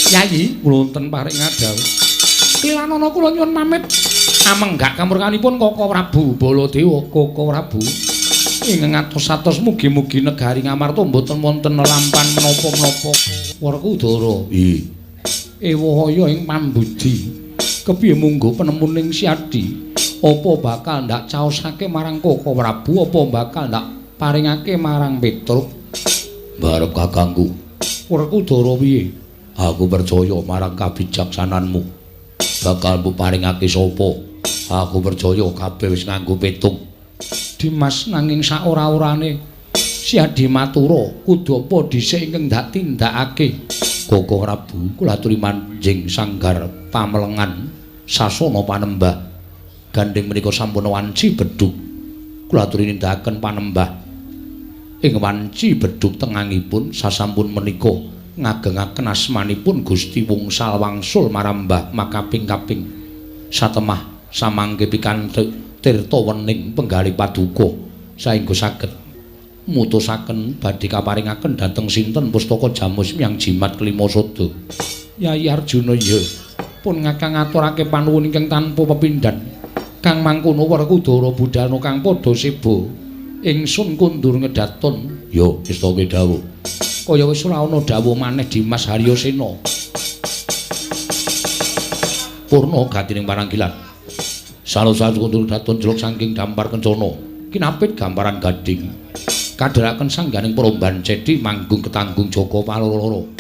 [SPEAKER 1] Yayi, kula wonten paring ngadhawuh. Klilanana kula nyuwun pamit. Amenggak kamurkanipun Koko Prabu Baladewa, Koko Prabu. Ing ngatos-atos mugi-mugi negari Ngamarta mboten wonten nelampan menapa-menapa. Werkudara. Nggih. Ewahaya ing pambudi. Kepiye munggo penemuning Siadi? Apa bakal ndak caosake marang Koko Prabu apa bakal ndak paringake marang Petruk? Barep kakangku. Werkudara piye? Aku percaya marang kabijaksananmu. Bakal mbok paringake sapa? Aku percaya kabeh wis nganggo petung. Dimas nanging saora-orane Siadi matura kudu apa dhisik ingkang ndak tindakake. Koko Prabu kula aturi manjing sanggar pamelengan sasana panembah. Gandeng menika sampun wanci bedhug. Kula aturi nindakaken panembah. Ing wanci bedhug tengangipun sasampun menika ngagengaken asmanipun Gusti Wungsal wangsul marambah makaping-kaping. Satemah samangke pikantuk tirta wening penggalih paduka saengga saged mutusaken badhe kaparingaken dhateng sinten pustaka jamus miyang jimat kelima sada. Yayi Arjuna iya pun ngakang ngaturake panuwun ingkang tanpa pepindhan. Kang mangkono Werkudara budhana kang padha seba. Ingsun kundur ngedaton. Ya estake dawuh. Kaya wis ora ana dawuh maneh Dimas Haryosena. Purna gatining paranggilan. Salosa kundur daton jeluk saking dampar kencana. Kinapit gamparan gading. Kadheraken sangganing peromban cedi manggung ketanggung Joko Paloro.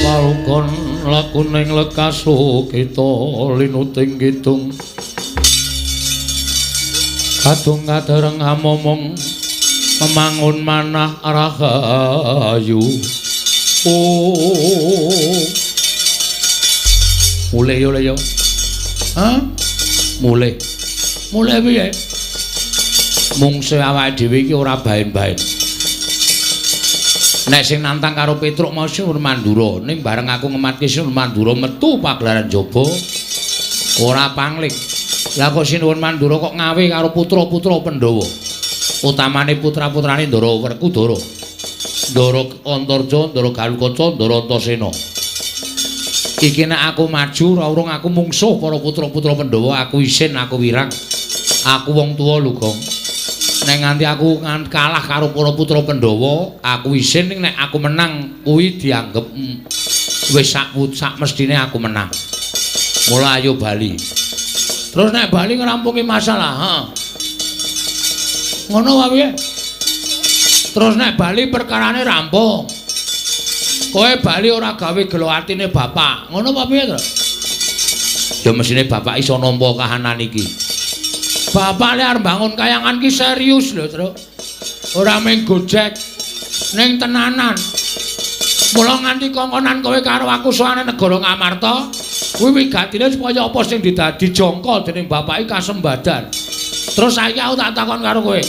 [SPEAKER 1] Palukon lakuning lekaso kita linuting kidung. Kadung kadereng amomong memangun manah rahayu. Oh. Mulih yo le yo. Hah? Mulih. Mulih piye? Mungsuh awake dhewe iki ora baen-baen. Nek sing nantang karo Petruk mau Sinuwun Mandura, ning bareng aku ngematke Sinuwun Mandura metu pagelaran jaba ora pangling. Lah kok Sinuwun Mandura kok ngawe karo putra-putra Pandhawa. Utamane putra-putrane Ndara Werkudara. Ndara Antarja, Ndara Galukaca, Ndara Antasena. Iki nek aku maju ora urung aku mungsuh para putra-putra Pandhawa, aku isin, aku wirang. Aku wong tuwa lho, Gong. Nek nganti aku kalah karo para putra Pandhawa, aku isin, ning nek aku menang kuwi dianggep wis sak mestine aku menang. Mula ayo bali. Terus nek bali ngrampungi masalah, heeh. Ngono wae piye? Terus nek bali perkarane rampung. Kowe bali ora gawe gelo atine bapak. Ngono apa piye to? Ya mesine bapak iso nampa kahanan iki. Bapak lek arep bangun kayangan ki serius lho, Truk. Ora mung gojek ning tenanan. Mula nganti kongkonan kowe karo aku sowane negara Ngamarta, kuwi wigatine supaya apa sing didadi jangka dening bapak iki kasembadan. Terus saiki aku tak takon karo kowe.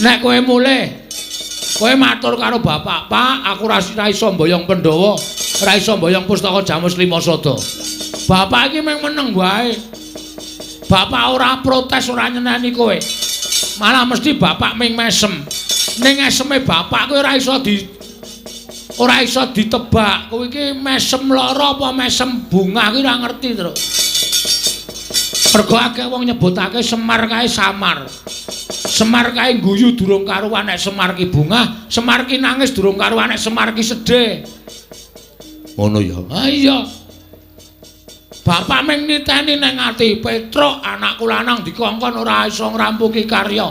[SPEAKER 1] Nek kowe mulih, kowe matur karo bapak, "Pak, aku ora iso mboyong Pandhawa, ora iso mboyong pustaka Jamus Lima Sada." Bapak iki mung meneng wae. Bapak ora protes, ora nyeneni kowe. Malah mesti bapak ming mesem. Ning eseme bapak kowe ora iso ditebak. Kowe iki mesem lara apa mesem bungah kuwi ora ngerti, Truk. Mergo akeh wong nyebutake Semar kae samar. Semar kae guyu durung karuan nek Semar ki bungah, Semar ki nangis durung karuan nek Semar ki sedih. Ngono ya. Ha iya. Bapak ming niteni nang ati, Petruk anakku lanang dikongkon ora iso ngrampungi karya.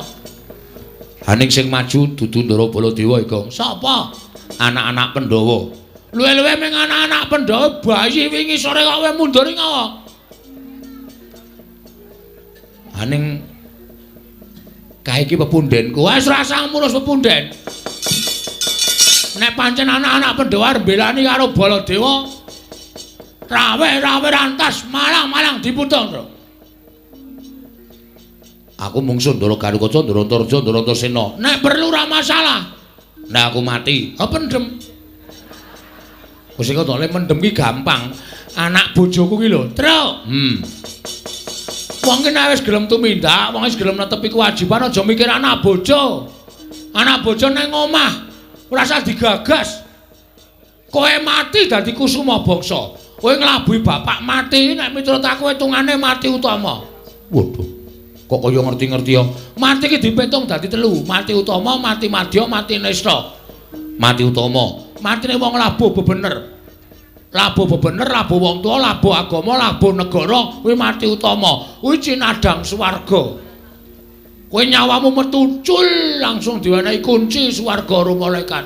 [SPEAKER 1] Ha ning sing maju dudu Ndara Baladewa iki. Sapa? Anak-anak Pandhawa. Luwe-luwe ming anak-anak Pandhawa bayi wingi sore kok kowe mundur ngawa. Ha ning kae iki pepundhenku. Wis ora usah ngurus pepunden. Nek pancen anak-anak Pandhawa arep mbelani karo Baladewa, rawe-rawe rantas malang-malang diputung, Tru. Aku mungsuh Ndara Garukaca, Ndara Antarja, Ndara Antasena. Nek perlu ora masalah. Nek aku mati, ha pendem. Wis kok le mendem ki gampang. Anak bojoku ki lho, Truk. Wong ki nek wis gelem tumindak, wong wis gelem netepi kewajiban aja mikir anak bojo. Anak bojo nang omah ora usah digagas. Kowe mati dadi kusuma bangsa. Kowe nglabuhi bapak mati nek miturut aku hitungane mati utama. Waduh. Kok kaya ngerti-ngerti ya. Mati ki dipitung dadi telu, mati utama, mati madya, mati nista. Mati utama, matine wong labuh bebener. Labuh bebener, labuh wong tuwa, labuh agama, labuh negara, kuwi mati utama. Kuwi cinadhang swarga. Kowe nyawamu metu cul langsung diwenehi kunci swarga karo malaikat.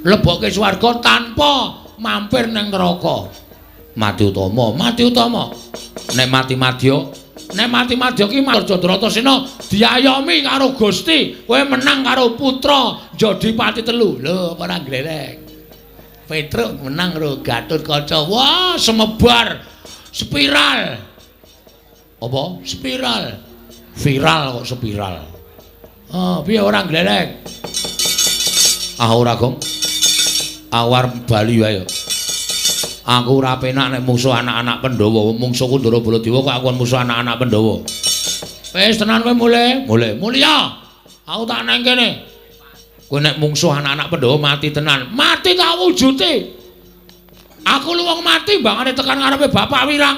[SPEAKER 1] Lebokke swarga tanpa mampir ning neraka. Mati utama, mati utama. Nek mati madya, nek mati madya ki Antarja diayomi karo Gusti, kowe menang karo putra Jodipati telu. Lho, ora glerek. Petruk menang karo Gatotkaca. Wah, semebar spiral. Apa? Spiral. Viral kok spiral. Oh, piye ora glerek? Ah ora, Gong. Awar bali wae. Aku ora penak nek mungsuh anak-anak Pandhawa. Mungsuhku Ndara Baladewa kok aku musuh anak-anak Pandhawa. Wis tenan kowe mulih. Mulih. Mulya. Aku tak nang kene. Kowe nek mungsuh anak-anak Pandhawa mati tenan. Mati tak wujude. Aku lu wong mati mbangane tekan ngarepe Bapak Wirang.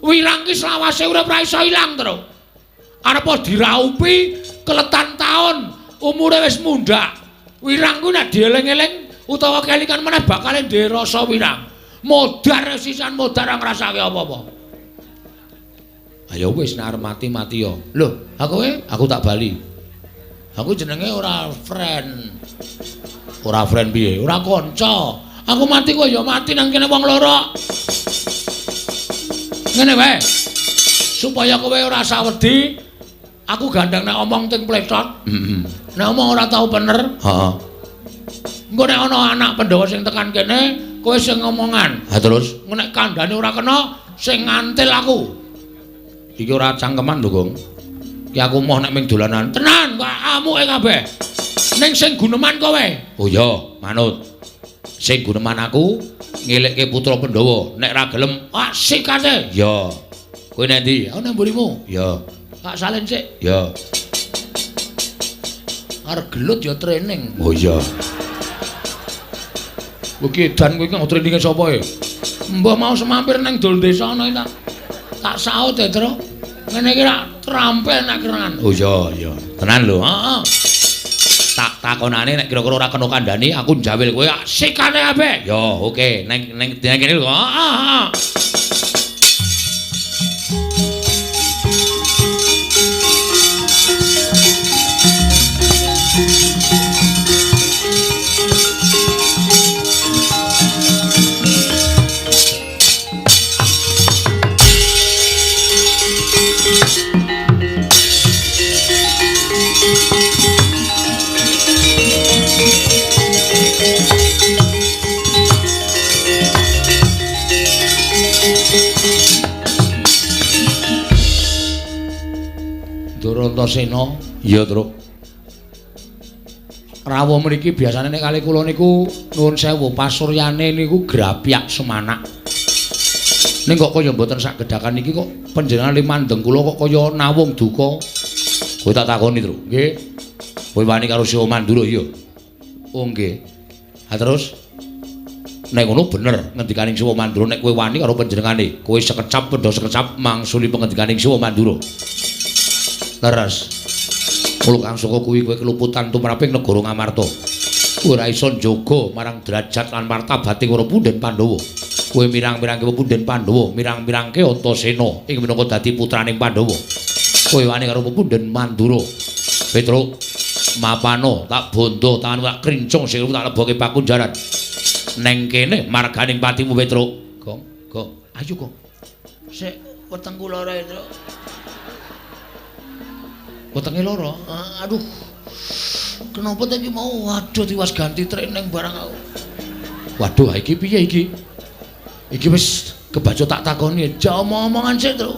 [SPEAKER 1] Wirang ki selawase urip ora iso ilang, Tru. Arep diraupi keletan taun, umure wis mundhak. Wirang ku nek dieling-eling utawa kelingan meneh bakale ndek rasa wirang. Modar sisan modar ora ngrasake apa-apa. Ayo wis nek arep mati-mati ya. Lho, aku kowe, aku tak bali. Aku jenenge ora friend. Ora friend piye? Ora kanca. Aku mati kowe ya mati nang kene wong loro. Ngene wae. Supaya kowe ora sawedi, aku gandeng nek omong ting plecot. Heeh. Nek omong ora tau bener. Heeh. Engko nek ana anak Pandhawa sing tekan kene, kowe sing ngomongan. Ha terus, engko nek kandhane ora kena, sing ngantil aku. Iki ora cangkeman lho, Gong. Ki aku moh nek ming dolanan. Tenan, kok amuke kabeh. Ning sing guneman kowe. Oh iya, manut. Sing guneman aku ngelekke putra Pandhawa. Nek ra gelem, ah sikate. Ya. Kowe nang ndi? Aku nang mburimu. Ya. Tak salin sik. Ya. Arep gelut ya training. Oh iya. Kowe ki edan kowe iki traininge sapa e? Mbah mau semampir nang dol desa ana iki tak saut e, Tru. Ngene iki rak trampil nek kerangan. Oh iya, iya. Tenan lho. Heeh. Tak takonane nek kira-kira ora kena kandhani aku njawil kowe sikane kabeh. Ya, oke. Neng neng kene lho. Heeh, heeh. Antasena. Iya, Truk. Rawuh mriki biasane nek kali kula niku nuwun sewu pasuryane niku grapyak semanak. Ning kok kaya mboten sak gedhakan niki kok panjenengan limandheng kula kok kaya nawung duka. Kowe tak takoni, Truk. Nggih. Kowe wani karo Siwa Mandura iya. Oh nggih. Ha terus nek ngono bener ngendikaning Siwa Mandura nek kowe wani karo panjenengane, kowe sekecap pendha sekecap mangsuli pengendikaning Siwa Mandura. Leres. Mula kang saka kuwi kowe keluputan tumraping negara Ngamarta. Kowe ora iso njaga marang derajat lan martabating para punden Pandhawa. Kowe mirang-mirangke punden Pandhawa, mirang-mirangke Antasena ing minangka dadi putraning Pandhawa. Kowe wani karo punden Mandura. Petruk, mapano tak bondo tanganmu tak krincung sikilmu tak leboke pakunjaran. Neng kene marganing patimu Petruk. Gong, gong. Ayo gong. Sik wetengku lara, Petruk. Wetenge lara. Aduh. Kenapa ta iki mau? Waduh tiwas ganti training barang aku. Waduh, iki piye iki? Iki wis kebaca tak takoni. Ja omong-omongan sik, Truk.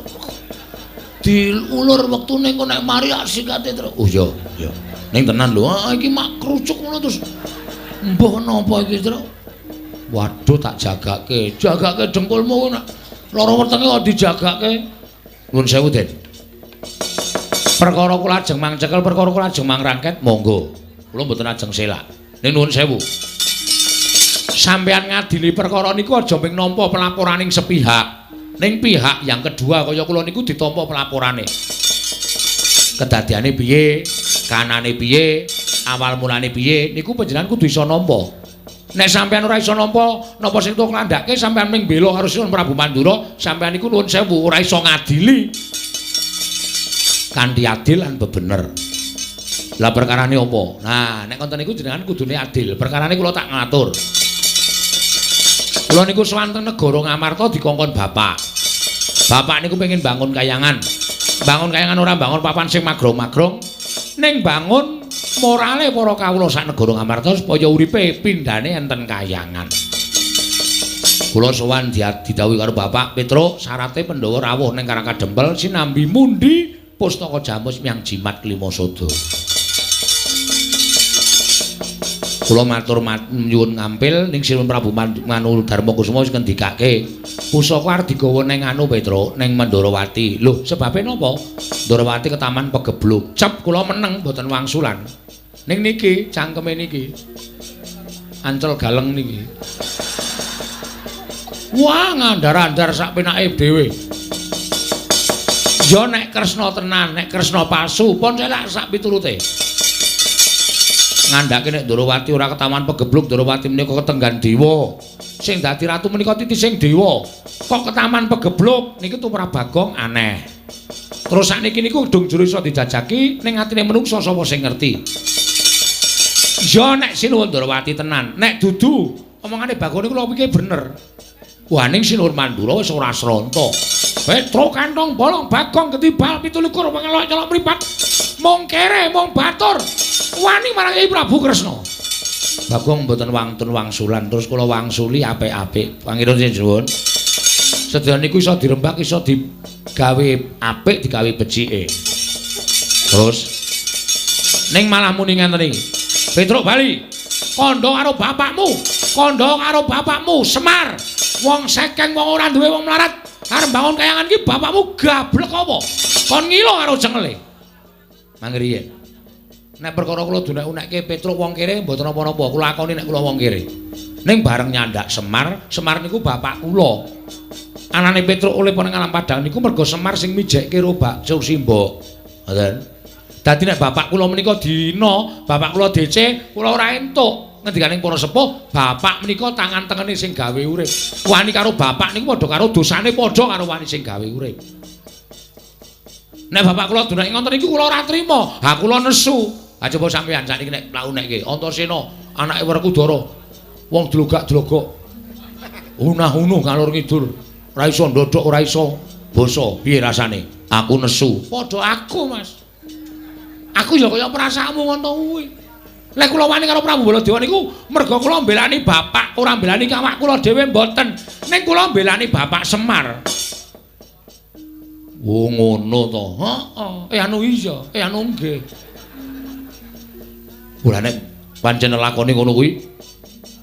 [SPEAKER 1] Diulur wektune engko nek mari sikate, Truk. Oh iya, iya. Ning tenan lho, iki mak krucuk ngono terus. Mbah napa iki, Truk? Waduh tak jagake. Jagake dengkulmu nek lara wetenge kok dijagake. Nuwun sewu, Den. Perkara kula ajeng mangcekel, perkara kula ajeng mangrangket, monggo. Kula mboten ajeng selak. Ning nuwun sewu. Sampeyan ngadili perkara niku aja mung nampa pelaporaning sepihak. Ning pihak yang kedua kaya kula niku ditampa pelaporane. Kedadiane piye, kanane piye, awal mulane piye, niku panjenengan kudu iso nampa. Nek sampeyan ora iso nampa, napa sing tok ngandhake sampeyan ming bela karo Sinuwun Prabu Mandura, sampeyan niku nuwun sewu ora iso ngadili kanthi adil lan bebener. Lah perkarane apa? Nah, nek konten niku jenengan kudune adil. Perkarane kula tak ngatur. Kula niku sowan teng negara Ngamarta dikongkon bapak. Bapak niku pengen bangun kayangan. Bangun kayangan ora bangun papan sing magrong-magrong, ning bangun morale para kawula sak negara Ngamarta supaya uripe pindhane enten kayangan. Kula sowan didhawuhi karo bapak, Petruk, syarate Pandhawa rawuh ning Karang Kadempel sinambi mundi pustaka jamus miang jimat klima sada. Kula matur nyuwun ngampil ning Sinuwun Prabu Manu Darma Kusuma wis ngendikake pusaka arep digawa ning anu Petruk, ning Mandrawati. Lho, sebabe napa? Ndrawati ketaman pegebluk. Cep kula meneng mboten wangsulan. Ning niki cangkeme niki. Ancel galeng niki. Wah, ngandar-andar sak penake dhewe. Ya nek Kresna tenan, nek Kresna palsu, pun selak sak piturute. Ngandhake nek Ndrawati ora ketaman pegebluk, Ndrawati menika ketenggan dewa. Sing dadi ratu menika titising dewa. Kok ketaman pegebluk niki tumrap Bagong aneh. Terus sakniki niku dung jero iso dijajaki ning atine menungsa sapa sing ngerti. Ya nek Sinuwun Ndrawati tenan, nek dudu omongane Bagong niku lho pikir bener. Wah ning Sinuwun Mandura wis ora sronta. Petruk kantong bolong Bagong ketibal 27 pengelok nyelok mripat. Mung kere mung batur wani marang Kyai Prabu Kresna. Bagong mboten wantun wangsulan terus kula wangsuli apik-apik. Pangeran nyuwun. Sedaya niku iso dirembak iso digawe apik digawe becike. Terus ning malah muni ngenten iki. Petruk bali. Kandha karo bapakmu, kandha karo bapakmu Semar. Wong sekeng wong ora duwe wong melarat. Arep bangun kayangan iki bapakmu gablek apa? Kon ngilo karo cengele. Mangriyen. Nek perkara kula dunek-unekke Petruk wong kere mboten napa-napa, kula akoni nek kula wong kere. Ning bareng nyandak Semar, Semar niku bapak kula. Anane Petruk oleh ning alam padang niku mergo Semar sing mijekke ro Bak Simbok. Ngoten. Dadi nek bapak kula menika dina, bapak kula DC, kula ora entuk. Ngendikaning para sepuh, bapak menika tangan tengene sing gawe urip. Wani karo bapak niku padha karo dosane padha karo wani sing gawe urip. Nek bapak kula dunake ngoten niku kula ora trima. Ha kula nesu. Ha coba sampeyan sakniki nek mlakunekke Antasena anake Werkudara. Wong dlogak-dlogok. Unah-unuh ngalor ngidul. Ora iso ndodhok, ora iso basa. Piye rasane? Aku nesu. Padha aku, Mas. Aku ya kaya perasaanmu ngono kuwi. Lek kula wani karo Prabu Baladewa niku merga kula mbelani bapak, ora mbelani awak kula dhewe mboten. Ning kula mbelani bapak Semar. Oh ngono to. Heeh. Anu iya, anu nggih. Ora nek pancen lakone ngono kuwi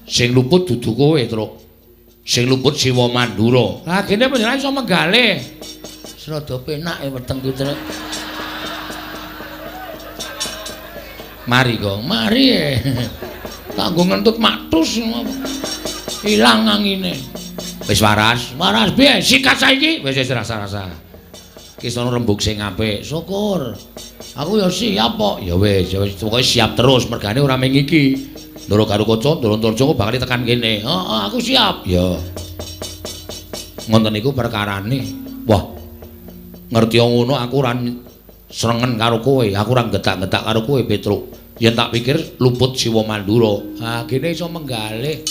[SPEAKER 1] sing luput dudu kowe, Truk. Sing luput Siwa Mandura. Lah kene panjenengan iso menggalih. Rada penak e weteng ki, Truk. Mari, Gong. Mari. Tak nggo ngentut maktus ilang angine. Wis waras. Waras piye? Sikat saiki. Wis wis rasa-rasa. Ki sono rembug sing apik. Syukur. Aku ya siap kok. Ya wis, ya wis pokoke siap terus mergane ora mung iki. Ndoro Garukaca, Ndoro Antarja bakal tekan kene. Heeh, aku siap. Ya. Ngoten niku perkarane. Wah. Ngerti ngono aku ora srengen karo kowe, aku ora getak-getak karo kowe, Petruk. Yen tak pikir luput Siwa Mandura. Ha, kene iso menggalih.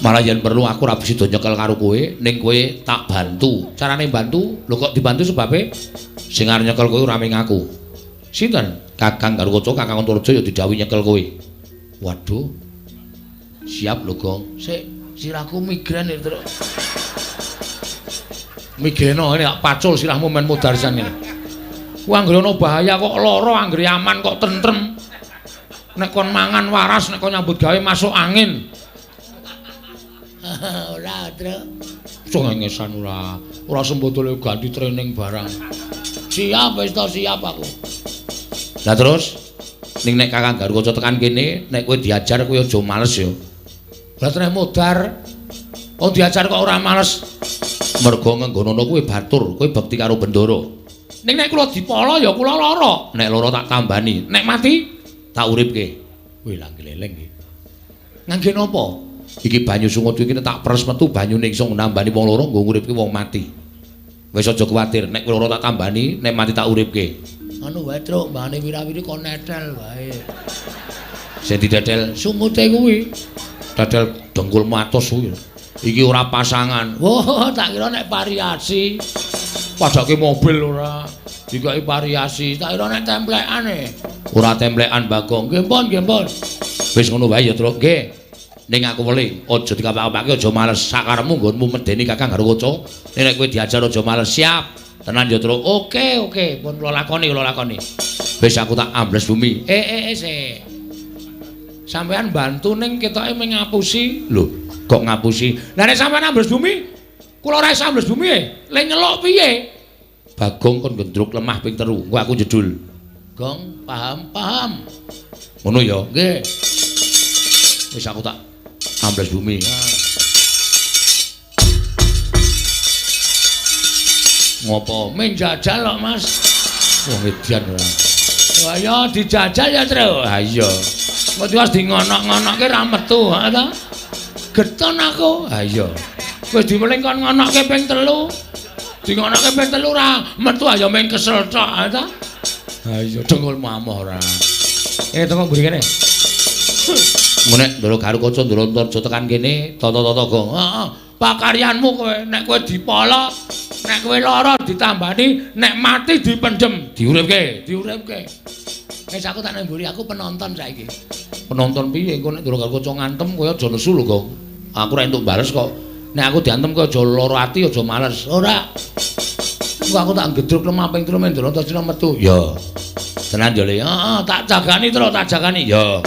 [SPEAKER 1] Malah yen perlu aku ora bisa nyekel karo kowe, ning kowe tak bantu. Carane bantu? Lho kok dibantu sebabe? Sing arep nyekel kowe ora mung aku. Sinten? Kakang Garukaca, Kakang Antarja ya didhawuhi nyekel kowe. Waduh. Siap lho, Gong. Sik, sirahku migrain iki, Truk. Migreno ini pacul sirahmu men modar sisan ngene. Ku anggere ana bahaya kok lara, anggere aman kok tentrem. Nek kon mangan waras, nek kon nyambut gawe masuk angin. Ora, Truk. Cengengesan ora. Ora sembodole ganti training barang. Siap wis to, siap aku. Lah terus ning nek Kakang Garukaca tekan kene, nek kowe diajar kowe aja males ya. Lah treh modar. Oh diajar kok ora males. Mergo ngenggonono kowe batur, kowe bekti karo Bendara. Ning nek kula dipala ya kula lara. Nek lara tak tambani, nek mati tak uripke. Wih lah gleleng iki. Ngangge napa? Iki banyu sungut iki tak peres metu banyune iso nambani wong loro nggo nguripke wong mati. Wis aja kuwatir, nek lara tak tambani, nek mati tak uripke. Anu wae, Truk, mbane wirawiri kon netel wae. Sing didedel sungute kuwi. Dedel dengkul matos kuwi. Iki ora pasangan. Wah, tak kira nek variasi. Padake mobil ora. Dikai variasi, tak kira nek templekane. Ora templekan, Bagong. Nggih pun, nggih pun. Wis ngono wae ya, Truk. Nggih. Ning aku weling, aja dikapak-kapake, aja males. Sakarepmu nggonmu medeni Kakang Garukaca. Nek kowe diajar aja males. Siap. Tenan ya, Truk. Oke, oke. Pun kula lakoni, kula lakoni. Wis aku tak ambles bumi. Sik. Sampeyan bantu ning ketoke mung ngapusi. Lho, kok ngapusi? Lah nek sampeyan ambles bumi, kula ora iso ambles bumi e. Le nyeluk piye? Bagong kon gendruk lemah ping 3. Engko aku jedul. Gong, paham, paham. Ngono ya? Nggih. Wis aku tak ambles bumi. Ngopo? Men jajal kok, Mas. Wong edian ora. Wah ya dijajal ya, Truk. Ha iya. Kok tiwas di ngonok-ngonokke ra metu, ha ta? Geton aku. Ha iya. Wis diweling kon ngonokke ping 3. Dingonokke ping 3 ora metu ya mung kesel tok, ha ta? Ha iya, dengkulmu amoh ora. Tengok mburi kene. Nek Ndoro Garukaca Ndoro Antarja tekan kene, tata-tata gong. Heeh, pakaryanmu kowe nek kowe dipala, nek kowe lara ditambani, nek mati dipendhem, diuripke, diuripke. Wis aku tak nang mburi, aku penonton saiki. Penonton piye engko nek Ndoro Garukaca ngantem kowe aja nesu lho, Gong. Aku ora entuk bales kok. Nek aku diantem kowe aja lara ati, aja males. Ora. Engko aku tak gedruk lemah ping 3 men Ndoro Antarja metu. Ya. Tenan yo, Le. Heeh, tak jagani terus, tak jagani. Ya.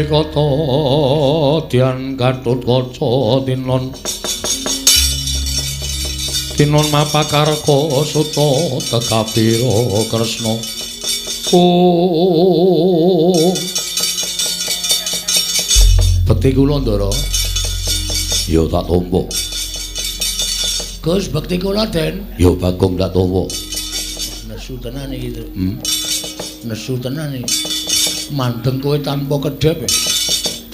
[SPEAKER 1] Kata dian Gatotkaca tinon tinon mapakarka suta tekabira Kresna. Oh, bekti kula Ndara. Ya tak tampa. Gus, bekti kula Den. Ya Bagong tak tampa. Nesu tenan iki, Truk. Nesu tenan iki. Mandeng kowe tanpa kedhep.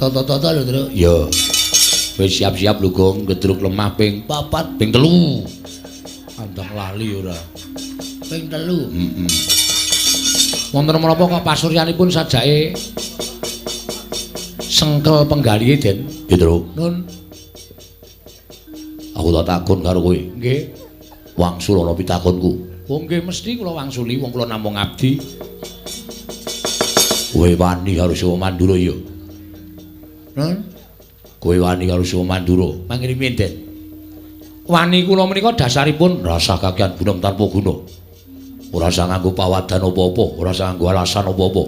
[SPEAKER 1] Tata-tata lho, Truk. Ya. Wis siap-siap lho, Gong, gedruk lemah ping 4, ping 3. Andang lali ora. Ping 3. Heeh. Wonten menapa kok pasuryanipun sajake sengkel penggalihe, Den? Petruk. Nun. Aku tak takon karo kowe. Nggih. Wangsul ana pitakonku. Oh nggih mesti kula wangsuli wong kula namung abdi. Kowe wani karo Siwa Mandura ya? Nun. Kowe wani karo Siwa Mandura. Mangene Den? Wani kula menika dasaripun rasah kakean gunem tanpa guna. Ora usah nganggo pawadan apa-apa, ora usah nganggo alasan apa-apa.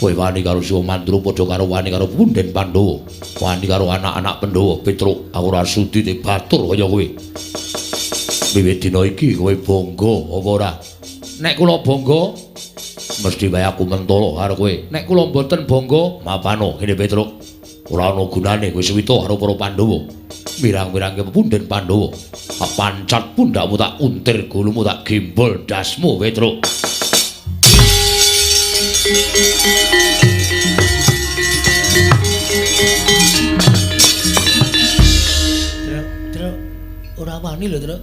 [SPEAKER 1] Kowe wani karo Siwa Mandura padha karo wani karo punden Pandhawa, wani karo anak-anak Pandhawa. Petruk, aku ora sudi dibatur kaya kowe. Wiwit dina iki kowe bangga apa ora? Nek kula bangga, mesti wae aku mentolo karo kowe. Nek kula mboten bangga, mapano ngene Petruk. Ora ana gunane kowe suwita karo para Pandhawa. Mirang-mirangke punden Pandhawa. Tak pancat pundakmu, tak untir gulumu, tak gembol dasmu, Petruk.
[SPEAKER 3] Truk, truk, ora wani lho, Truk.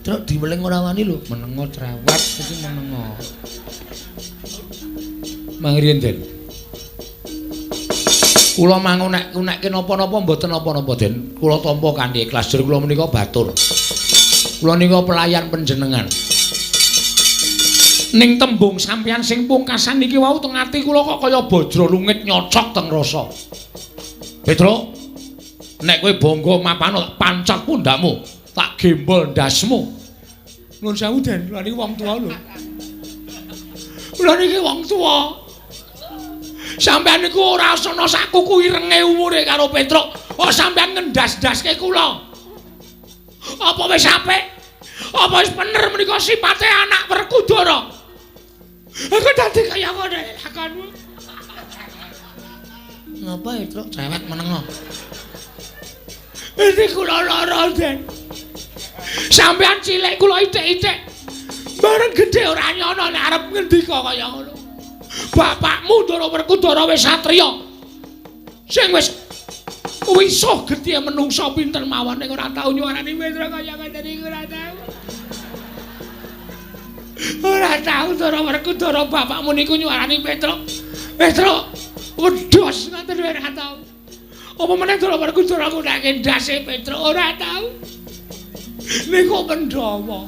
[SPEAKER 3] Truk diweling ora wani lho.
[SPEAKER 1] Menengo cerewet iki menengo. Mangriyen, Den. Kula mangunek-unekke napa-napa mboten napa-napa, Den. Kula tampa kanthi ikhlas. Jur kula menika batur. Kula nika pelayan panjenengan. Ning tembung sampeyan sing pungkasan niki wau teng ati kula kok kaya bajra lungit nyocok teng rasa. Petruk, nek kowe bangga mapano tak pancat pundakmu, tak gembol ndasmu. Nuwun sewu, Den, kula niki wong tuwa lho. Kula niki wong tuwa. Sampeyan niku ora ana sak kuku irenge umure karo Petruk. Oh sampeyan ngendas-ndaske kula. Apa wis apik? Apa wis bener menika sipate anak Werkudara? Aku dadi kaya ngono lakonmu.
[SPEAKER 3] Ngapa ya, Truk?
[SPEAKER 1] Cerewet menengo. Iki kula lara, Den. Sampeyan cilik kula ithik-ithik. Bareng gedhe ora nyono nek arep ngendika kaya ngono. Bapakmu Ndara Werkudara wis satriya. Sing wis wisuh gedhe menungsa pinter mawon ning ora tau nyuwarani Petruk kaya ngene iki ora tau. Ora tau Ndara Werkudara bapakmu niku nyuwarani Petruk. Petruk wedhos ngoten ora tau. Apa meneh Ndara Werkudara ngundake ndase Petruk ora tau. Niku Pandhawa.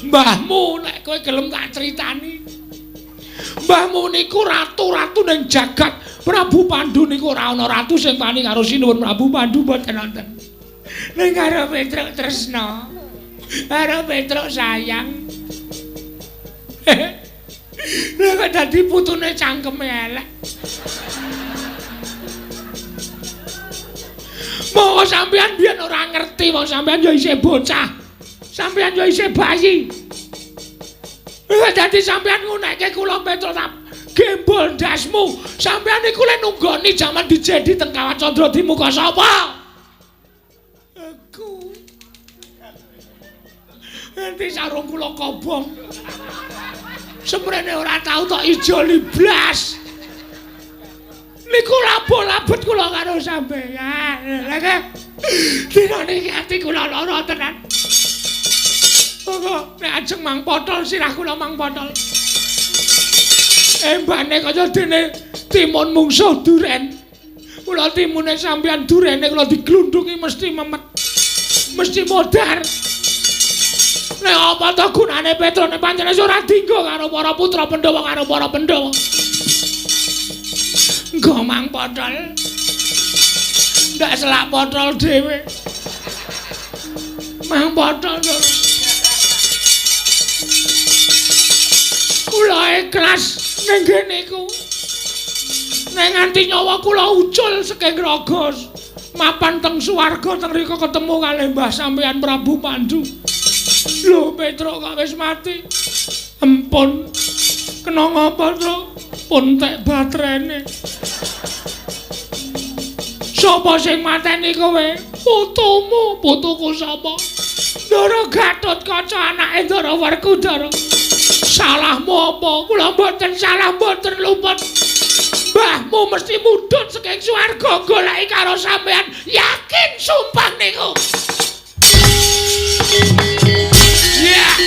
[SPEAKER 1] Mbahmu nek kowe gelem tak critani. Mbahmu niku ratu-ratu ning jagat. Prabu Pandu niku ora ana ratu sing wani karo Sinuwun Prabu Pandu mboten wonten. Ning karo Petruk tresna. Karo Petruk sayang. Lha kok dadi putune cangkeme elek. Monggo sampeyan biyen ora ngerti, wong sampeyan ya isih bocah. Sampeyan ya isih bayi. Lha dadi sampeyan ngunekke kula Petruk tak gembol ndasmu. Sampeyan niku le nunggoni jaman dijedi teng Kawat Candra di muka sapa? Aku. Nanti sarung kula kobong. Semrene ora tau tok ijoli blas. Niku labo-labet kula karo sampeyan. Lha kok dina niki ati kula lara tenan. Monggo nek ajeng mang potol sirah kula mang potol. Embane kaya dene timun mungsuh duren. Kula timune sampeyan durene kula diglundungi mesti memet. Mesti modar. Nek apa to gunane Petruk nek pancen ora dinggo karo para putra Pandhawa karo para Pandhawa. Nggo mang potol. Ndak selak potol dhewe. Mang potol. Kula ikhlas ning ngene iku. Nek nganti nyawa kula ucul saking raga mapan teng swarga teng rika ketemu kalih Mbah sampeyan Prabu Pandu. Lho Petruk kok wis mati. Empun. Kena ngapa, Truk? Pun tek baterene. Sapa sing mateni kowe? Putumu, putuku sapa? Ndara Gatotkaca anake Ndara Werkudara. Salahmu apa? Kula mboten salah, mboten luput. Mbahmu mesti mudhun saking swarga goleki karo sampean. Yakin sumpah niku. Yeah.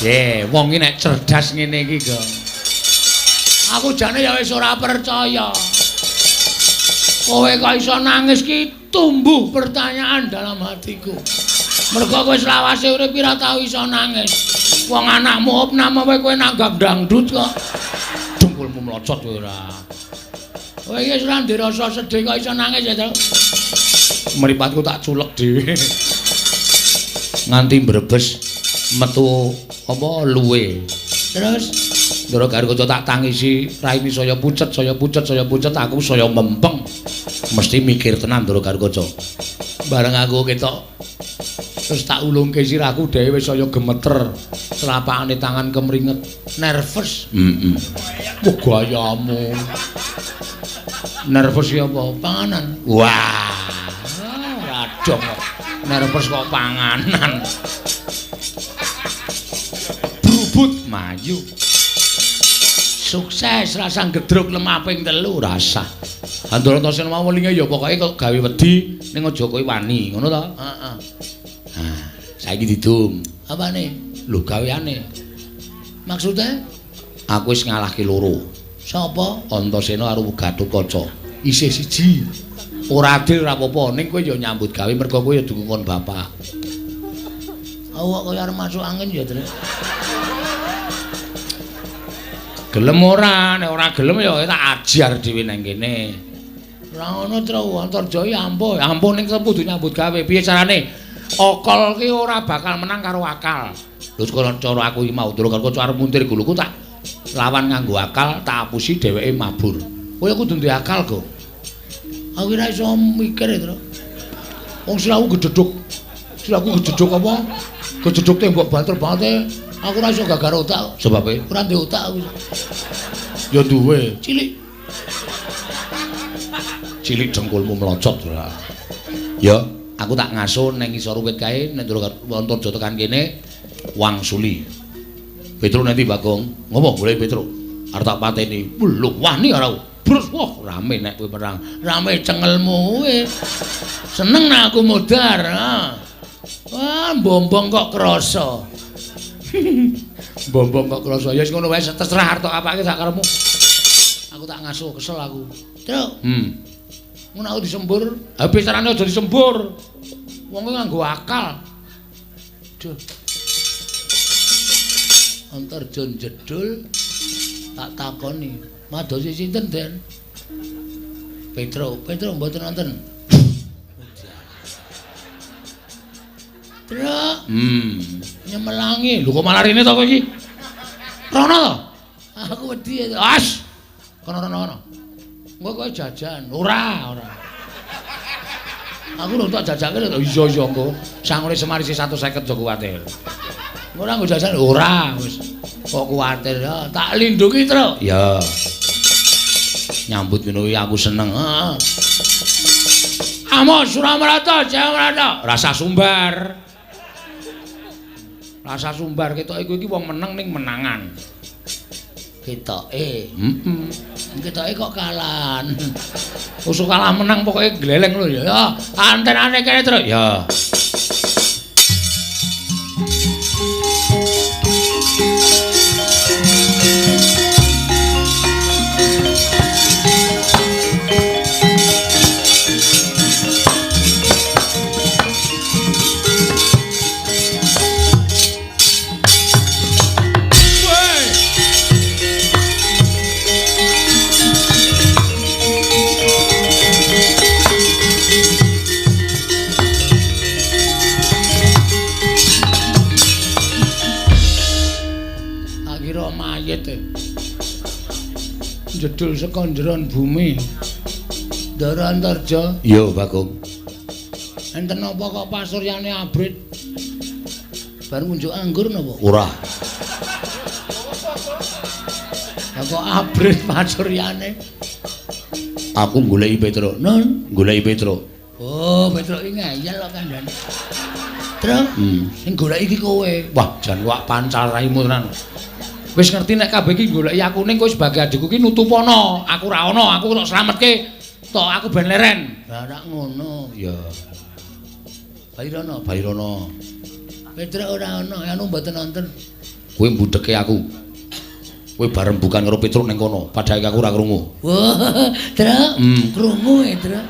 [SPEAKER 1] Ye, wong iki nek cerdas ngene iki, Gong. Aku jane ya wis ora percaya. Kowe kok iso nangis ki tumbuh pertanyaan dalam hatiku. Mergo kowe selawase urip ora tau iso nangis. Wong anakmu opname kowe nanggap dangdut kok. Dengkulmu mlocot kowe ora. Kowe iki wis ora ndek rasa sedih kok iso nangis ya, Tru. Mripatku tak culek dhewe. Nganti mbrebes metu apa luwe. Terus Ndara Garuda tak tangisi, raine saya pucet, saya pucet, saya pucet, aku saya mempeng. Mesti mikir tenan Ndara Garuda. Bareng aku ketok terus tak ulungke sirahku dhewe wis saya gemeter. Telapakane tangan kemringet, nervous. Heeh. Wah, gayamu. Nervous ya apa? Panganan. Wah, ora dong kok. Nervous kok panganan. Brubut mayu. Sukses rasa gedruk lemah ping 3 rasa. Andarantasena mau welinge ya pokoke kok gawe wedi ning aja kowe wani, ngono to? Heeh. Nah, saiki didum.
[SPEAKER 3] Apane?
[SPEAKER 1] Lho gaweane.
[SPEAKER 3] Maksude?
[SPEAKER 1] Aku wis ngalahke loro.
[SPEAKER 3] Sapa?
[SPEAKER 1] Antasena karo Gatotkaca. Isih siji. Ora adil ora apa-apa, ning kowe ya nyambut gawe mergo kowe ya dukungkon bapak.
[SPEAKER 3] Awak kaya arep masuk angin ya, Tru.
[SPEAKER 1] Gelem ora? Nek ora gelem ya tak ajar dhewe nang kene.
[SPEAKER 3] Ora ngono, Tru.
[SPEAKER 1] Antarja iki ampuh, ampuh ning kudu nyambut gawe. Piye carane? Akal ki ora bakal menang karo akal. Lho cara aku iki mau Ndara Garuda arep muntir guluku tak lawan nganggo akal, tak apusi dheweke mabur. Kowe kudu duwe akal, Go.
[SPEAKER 3] Aku ora iso mikir, Tru.
[SPEAKER 1] Wong sirahku gedhedhuk. Sirahku gedhedhuk apa? Gedhedhuk tembok banter banget.
[SPEAKER 3] Aku ora iso gagar otak.
[SPEAKER 1] Sebabe?
[SPEAKER 3] Ora duwe otak aku.
[SPEAKER 1] Ya duwe.
[SPEAKER 3] Cilik.
[SPEAKER 1] Cilik dengkulmu mlocot ora. Ya, aku tak ngaso ning ngisor wit kae nek Antarja tekan kene wangsuli. Petro nanti Bagong. Ngopo golek Petro? Arep tak pateni. Lho, wani ora. Brus, wah rame nek kowe perang.
[SPEAKER 3] Rame cengelmu kowe. Seneng nek aku modar. Ha. Wah, bombong kok krasa.
[SPEAKER 1] Bombong kok krasa. Ya wis ngono wae terserah arep apake sak karepmu. Aku tak ngaso kesel aku.
[SPEAKER 3] Truk.
[SPEAKER 1] Ngono aku disembur. Ha piye carane aja disembur? Wong kuwi nganggo akal.
[SPEAKER 3] Duh. Antarja jedul tak takoni. Madosi sinten, Den? Petro, Petro mboten wonten. Truk.
[SPEAKER 1] Nyemelangi. Lho kok malah rene to kowe iki? Rono to?
[SPEAKER 3] Aku wedi.
[SPEAKER 1] As. Kono rono kono. Engko kowe jajan. Ora, ora. Aku lho tak jajake lho. Iya iya engko. Sangune Semar isih 150 aja kuwatir.
[SPEAKER 3] Ora nggo jajan.
[SPEAKER 1] Ora wis. Kok kuwatir ya. Tak lindungi, Truk. Ya. Nyambut ngono kuwi aku seneng. Heeh. Amos Suramarata, Jayamarata. Rasa sumbar. Rasa sumbar ketoke kowe iki wong meneng ning menangan.
[SPEAKER 3] Ketoke.
[SPEAKER 1] Heeh.
[SPEAKER 3] Ketoke kok kalan.
[SPEAKER 1] Usuk kalah menang pokoke gleleng lho ya. Antenane kene, Truk. Ya.
[SPEAKER 3] Jedul saka njeron bumi. Ndara Antarja.
[SPEAKER 1] Iya, Bagong.
[SPEAKER 3] Enten napa kok pasuryane abrit? Bar ngunjuk anggur napa?
[SPEAKER 1] Ora.
[SPEAKER 3] Lah kok abrit pasuryane?
[SPEAKER 1] Aku goleki Petro.
[SPEAKER 3] Nun,
[SPEAKER 1] goleki Petro.
[SPEAKER 3] Oh, Petro iki ngeyel kok kandhane. Truk, sing goleki iki kowe.
[SPEAKER 1] Wah, jan wak pancal raimu tenan. Wis ngerti nek kabeh iki goleki aku ning kowe sebagai adikku ki nutupono. Aku ora ana, aku tok slametke. Tok aku ben leren.
[SPEAKER 3] Lah ora ngono.
[SPEAKER 1] Ya.
[SPEAKER 3] Bairono,
[SPEAKER 1] Bairono.
[SPEAKER 3] Petro ora ana, anu mboten nonton.
[SPEAKER 1] Kowe mbudheke aku. Kowe bareng bukan karo Petruk ning kono, padahal aku ora krungu.
[SPEAKER 3] Wah, Truk. Krungu e, Truk.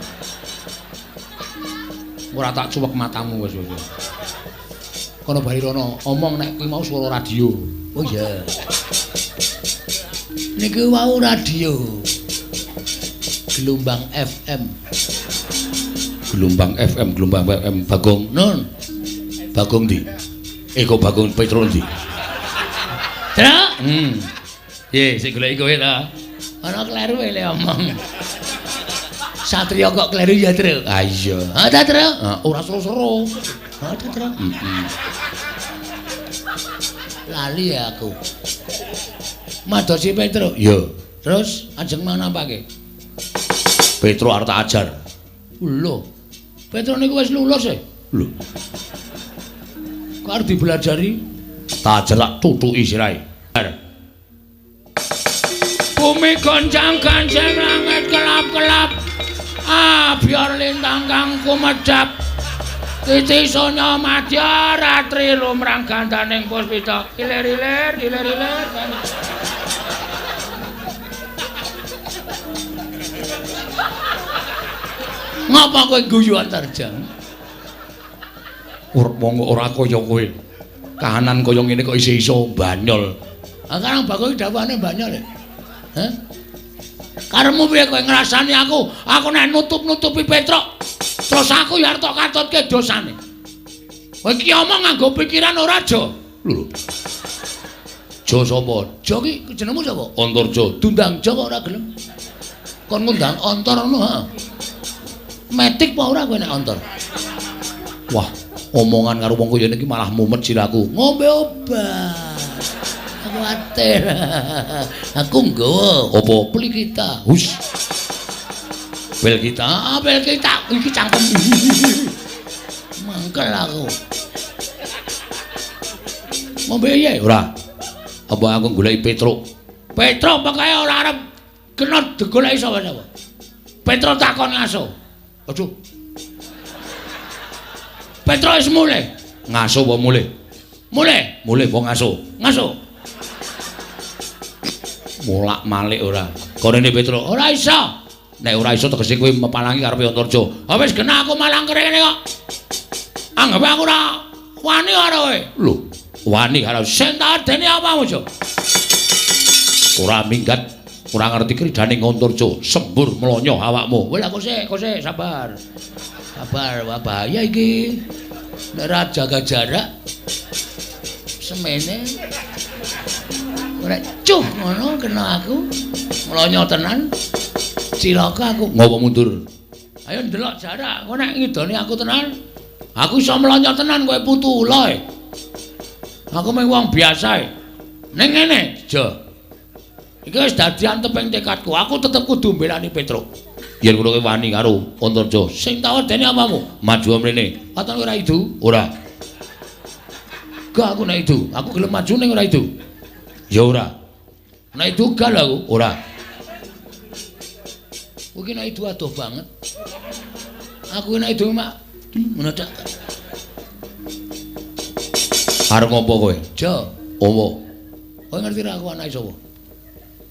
[SPEAKER 1] Ora tak cuwek matamu wis wis. Kono bali rono, omong nek kuwi mau swara radio.
[SPEAKER 3] Oh iya. Niki wau radio. Gelombang FM.
[SPEAKER 1] Gelombang FM, gelombang FM Bagong.
[SPEAKER 3] Nun.
[SPEAKER 1] Bagong ndi? Kok Bagong Petruk ndi?
[SPEAKER 3] Truk.
[SPEAKER 1] Piye sik goleki kowe ta?
[SPEAKER 3] Ana kleru le omong. Satria kok kleru ya, Truk?
[SPEAKER 1] Ah iya.
[SPEAKER 3] Ha ta, Truk?
[SPEAKER 1] Ora seru-seru.
[SPEAKER 3] Ha ta, Truk? Lali ya aku. Madosi Petruk.
[SPEAKER 1] Iya.
[SPEAKER 3] Terus ajeng manapake?
[SPEAKER 1] Petruk arep tak ajar.
[SPEAKER 3] Lho. Petruk niku wis lulus e.
[SPEAKER 1] Lho.
[SPEAKER 3] Kok arep dibelajari?
[SPEAKER 1] Tak ajar tak tutuki sirahe.
[SPEAKER 3] Bumi goncang-gancing langit kelap-kelap. Ah, biar lintang kang kumedhap. Titi sonya madya ratri lumrang gandaning puspita. Ilir-ilir, ilir-ilir. Ngapa kowe guyu Antarja?
[SPEAKER 1] Wong ora kaya kowe. Kahanan kaya ngene kok isih iso banyol.
[SPEAKER 3] Ah, Karang Bagong dawuhane banyol e. Hah? Karepmu piye kowe ngrasani aku? Aku nek nutup-nutupi Petruk, terus aku ya arep tok katutke dosane. Kowe iki omong nganggo pikiran ora, Jo?
[SPEAKER 1] Lho. Jo sapa?
[SPEAKER 3] Jo ki jenengmu sapa?
[SPEAKER 1] Antarja.
[SPEAKER 3] Dundang Jo kok ora gelem. Kon ngundang Antar ngono, ha. Metik apa ora kowe nek Antar?
[SPEAKER 1] Wah, omongan karo wong kaya niki malah mumet siraku.
[SPEAKER 3] Ngombe obat. Kuwatir. Aku nggawa
[SPEAKER 1] apa?
[SPEAKER 3] Peli kita.
[SPEAKER 1] Hus. Bel kita.
[SPEAKER 3] Ah, bel kita iki cangkem. Mangkel aku.
[SPEAKER 1] Ngombe piye? Ora. Apa aku goleki Petruk?
[SPEAKER 3] Petruk pokoke ora arep kena digoleki sapa-sapa. Petruk takon ngaso.
[SPEAKER 1] Aduh.
[SPEAKER 3] Petruk wis mulih.
[SPEAKER 1] Ngaso apa mulih?
[SPEAKER 3] Mulih.
[SPEAKER 1] Mulih apa ngaso?
[SPEAKER 3] Ngaso.
[SPEAKER 1] Molak-malik ora. Korene Petruk,
[SPEAKER 3] ora iso.
[SPEAKER 1] Nek ora iso tegese kowe mepalangi karepe Antarja.
[SPEAKER 3] Ha wis genah aku malang kene kok. Anggap aku ora wani karo kowe.
[SPEAKER 1] Lho, wani karo
[SPEAKER 3] sing tak adene apamu, Jo?
[SPEAKER 1] Ora minggat, ora ngerti kridane Antarja, sembur mlonyo awakmu.
[SPEAKER 3] Wis aku sik, aku sik, sabar. Sabar, wah bahaya iki. Nek ora jaga jarak semene ora cuh ngono kena aku mlonyo tenan. Cilaka aku.
[SPEAKER 1] Ngopo mundur?
[SPEAKER 3] Ayo ndelok jarak. Engko nek ngidoni aku tenan, aku iso mlonyo tenan kowe putu ula e. Aku mung wong biasa e. Ning ngene, Jo. Iki wis dadi anteping tekadku. Aku tetep kudu mbelani Petruk.
[SPEAKER 1] Yen ngono kowe wani karo Antarja.
[SPEAKER 3] Sing tak wedeni apamu?
[SPEAKER 1] Maju mrene.
[SPEAKER 3] Waton ora idu?
[SPEAKER 1] Ora.
[SPEAKER 3] Gak aku nek idu. Aku gelem maju ning ora idu.
[SPEAKER 1] Ya ora.
[SPEAKER 3] Nek idu gal aku.
[SPEAKER 1] Ora.
[SPEAKER 3] Kowe iki nek idu adoh banget. Aku nek idu mak ngono tok.
[SPEAKER 1] Arep ngopo kowe?
[SPEAKER 3] Jo.
[SPEAKER 1] Opo?
[SPEAKER 3] Kowe ngerti ra aku anake sapa?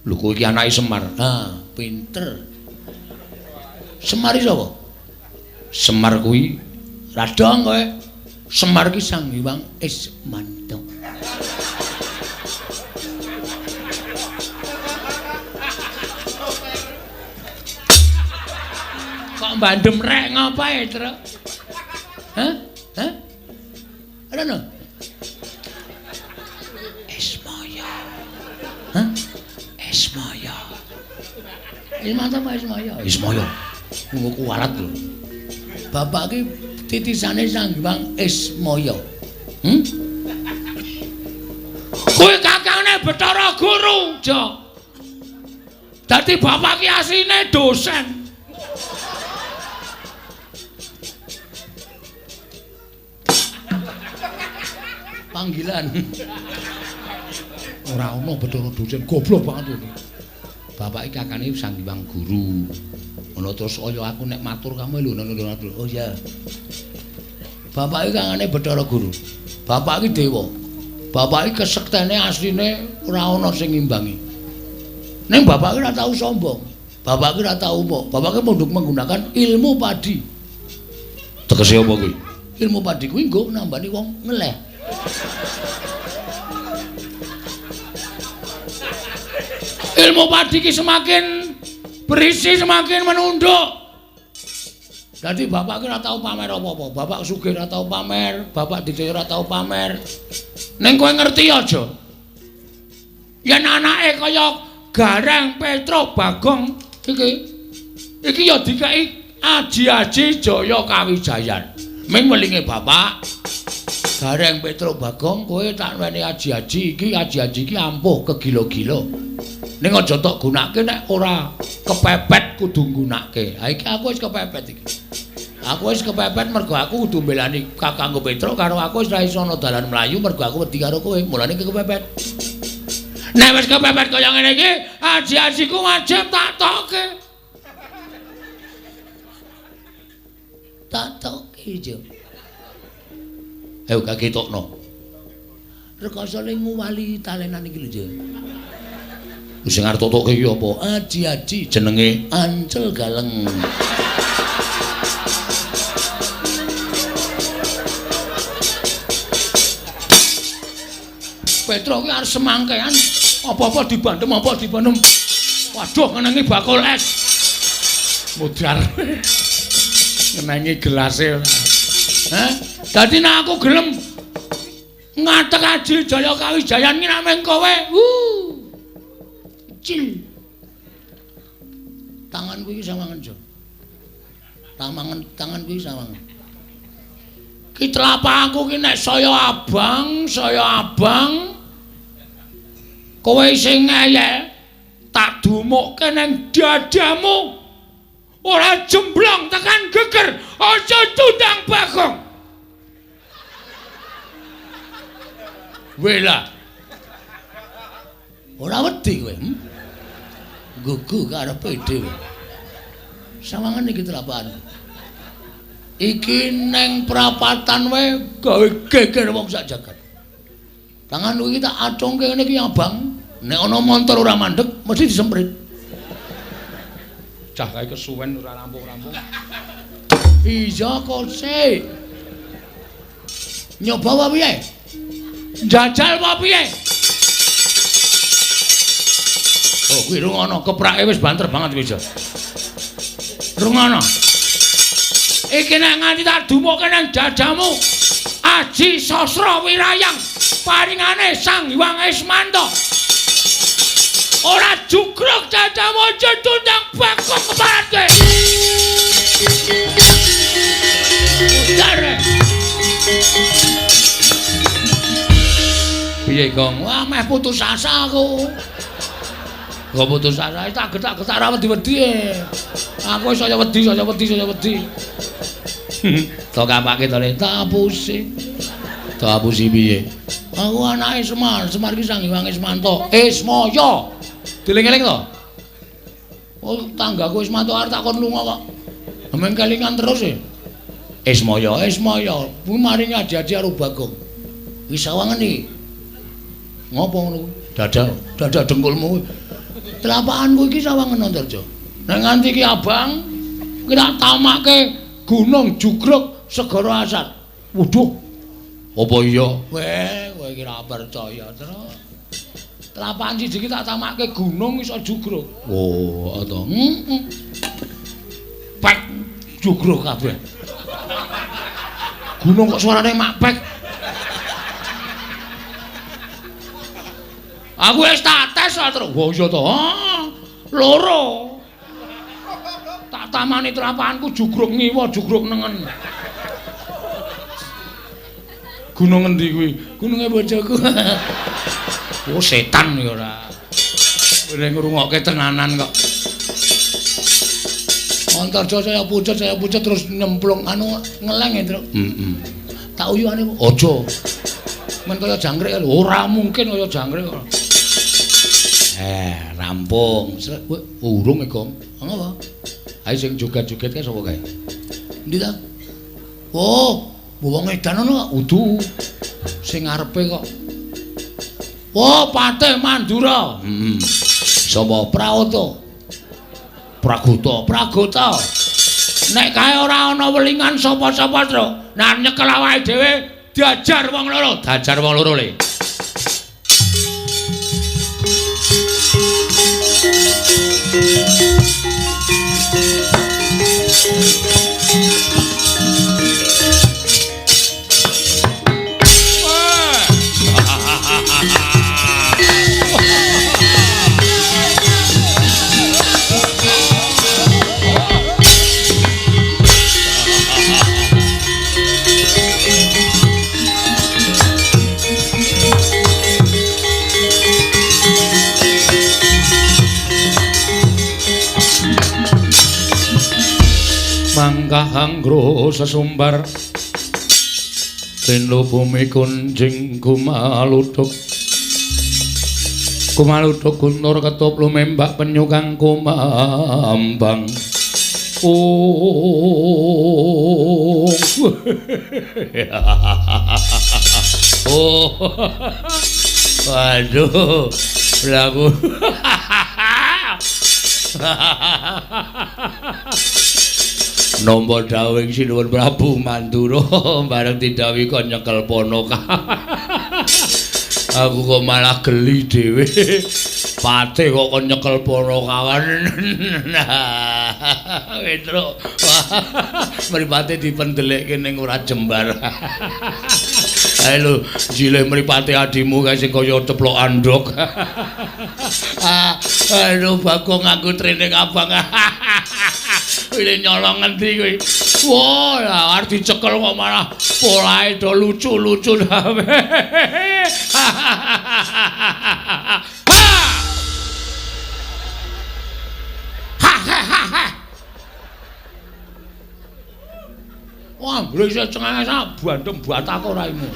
[SPEAKER 1] Lho kowe iki anake Semar.
[SPEAKER 3] Ah, pinter. Semar iki sapa?
[SPEAKER 1] Semar kuwi
[SPEAKER 3] radong kowe. Semar ki Sang Hyang Ismanto. Kok bandem rek ngapae, Truk? Hah? Hah? Ana no? Ismaya. Hah? Ismaya. Ismanto apa Ismaya?
[SPEAKER 1] Ismaya. Ngono kuwalat lho.
[SPEAKER 3] Bapak ki titisane Sang Hyang Ismaya. Kuwi kakangane Bathara Guru, Jo. Dadi bapak ki asline dosen. Panggilan.
[SPEAKER 1] Ora ono Bathara dosen, goblok banget kuwi. Bapak iki kakane Sang Hyang Guru. Ngono terus kaya aku nek matur kamu lho ngono.
[SPEAKER 3] Oh iya. Bapak iki kakane Bathara Guru. Bapak iki dewa.
[SPEAKER 1] Bapak iki kesektene asline ora ana sing ngimbangi. Ning bapak iki ora tau sombong. Bapak iki ora tau umuk. Bapak iki munduk menggunakan ilmu padi. Tegese apa kuwi? Ilmu padi kuwi nggo nambani wong ngeleh. Ilmu padi ki semakin berisi semakin menunduk. Dadi bapak ki ora tau pamer apa-apa. Bapak sugih ora tau pamer, bapak didaya ora tau pamer. Ning kowe ngerti aja. Yen anake kaya Gareng Petruk Bagong iki iki ya dikeki aji-aji Jaya Kawijayan. Ming welinge bapak Gareng Petruk Bagong kowe tak weni aji-aji iki, aji-aji iki ampuh kegila-gila. Ning aja tok gunake nek ora kepepet kudu nggunake. Ha iki aku wis kepepet iki. Aku wis kepepet mergo aku kudu mbelani Kakangku Petruk karo aku wis ra iso ana dalan mlayu mergo aku wedi karo kowe. Mulane iki kepepet. Nek wis kepepet kaya ngene iki, aji-ajiku wajib tak tokke. Tak tokke jo. Ayo kaketokno. Rekoso le nguwali talenan iki lho, Jo. Sing arep totoke iki apa? Aji-aji jenenge Ancel Galeng. Petruk ki arep semangkean apa-apa dibandem, apa dibandem. Waduh, ngenengi bakul es. Mudar. Ngenengi gelase ora. Hah? Dadi nek aku gelem ngatek Aji Jaya Kawijayan ki nek meng kowe. Cil. Tanganku iki sawangen, Jo. Tanganku iki sawangen. Ki telapakku ki nek saya abang, saya abang. Kowe sing ngeyel tak dumukke nang dadamu. Ora jemblong tekan geger, aja tundang Bagong. Wela. Ora wedi kowe, hm? Gugu karepe dhewe. Sawangan iki telapakan. Iki neng prapatan wae gawe geger wong sak jagat. Tanganku iki tak acungke ngene iki abang. Nek ana montor ora mandeg mesti disemprit. Cah kae kesuwen ora rampung-rampung. Iya kok sik. Nyoba apa piye? Njajal apa piye? Oh, kuwi rungono keprake wis banter banget kuwi, Jo. Rungono. Iki nek nganti tak dumukke nang dadamu, Aji Sasra Wirayang paringane Sang Hyang Ismanto. Ora jugruk dadamu aja tundang Bagong keparat kowe. Udar. Piye, Gong? Wah, meh putus asa aku. Kok putus asa tak getak-getak ra wedi-wedi. Aku wis saya wedi, saya wedi, saya wedi. Tok kapake to le tak apusi. Tak apusi piye? Aku anake Semar, Semar iki Sang Hyang Ismanto. Ismaya. Dieling-eling to? Oh, tanggaku Ismanto arep tak kon lunga kok. Meng kelingan terus e. Ismaya, Ismaya, kuwi maringi aji-aji karo Bagong. Iki sawangen iki. Ngopo ngono kuwi? Dada, dada dengkulmu kuwi. Telapakanku iki sawangen Antarja. Nek nganti iki abang, iki tak tamake Gunung Jugruk Segara Asat. Waduh. Apa iya? Weh, kowe iki ora percaya, Tru. Telapakan siji iki tak tamake gunung iso jugruk. Oh, to. Heeh. Pek jugruk kabeh. Gunung kok suarane mak pek. Aku wis tak tes terus. Wah iya to. Loro. Tak tamani telapakanku jugruk ngiwa, jugruk nengen. Gunung ngendi kuwi? Gununge bojoku. Oh setan ya ora. Kowe ngrungokke tenanan kok. Antarja saya pucet terus nyemplung anu ngeleng ya, Truk. Heeh. Tak uyuhane aja. Men kaya jangkrik lho, ora mungkin kaya jangkrik kok. Rampung. Urung e, Gong. Ngopo? Ayo sing joget-joget kae sapa kae? Endi ta? Oh, wong edan ngono kok udu. Sing ngarepe kok. Wah, Patih Mandura. Heeh. Sapa Praoto? Pragota, Pragota. Nek kae ora ana welingan sapa-sapa, Tru. Nek nyekel awake dhewe diajar wong loro, diajar wong loro le. Mangkah anggro sesumbar tindho bumi kunjing kumaluduk kumaluduk guntur ketup lumembak penyu kang kumambang. Oh. Oh. Waduh, lagu. Nampa dawuhing Sinuwun Prabu Mandura bareng didhawuhi kon nyekel Ponoka. Aku kok malah geli dhewe. Patih kok kon nyekel Ponokawan. Petruk. Mripate dipendelekke ning ora jembar. Ayo lho, jilih mripate adimu kae sing kaya ceplok andhok. Aduh, Bagong nganggo training abang. Wile nyolong ngendi kuwi? Wah, lah arep dicekel kok malah polahe do lucu-lucu. Ha! Ha ha ha ha. Wah, mbrese cengenges bandem batako raimu.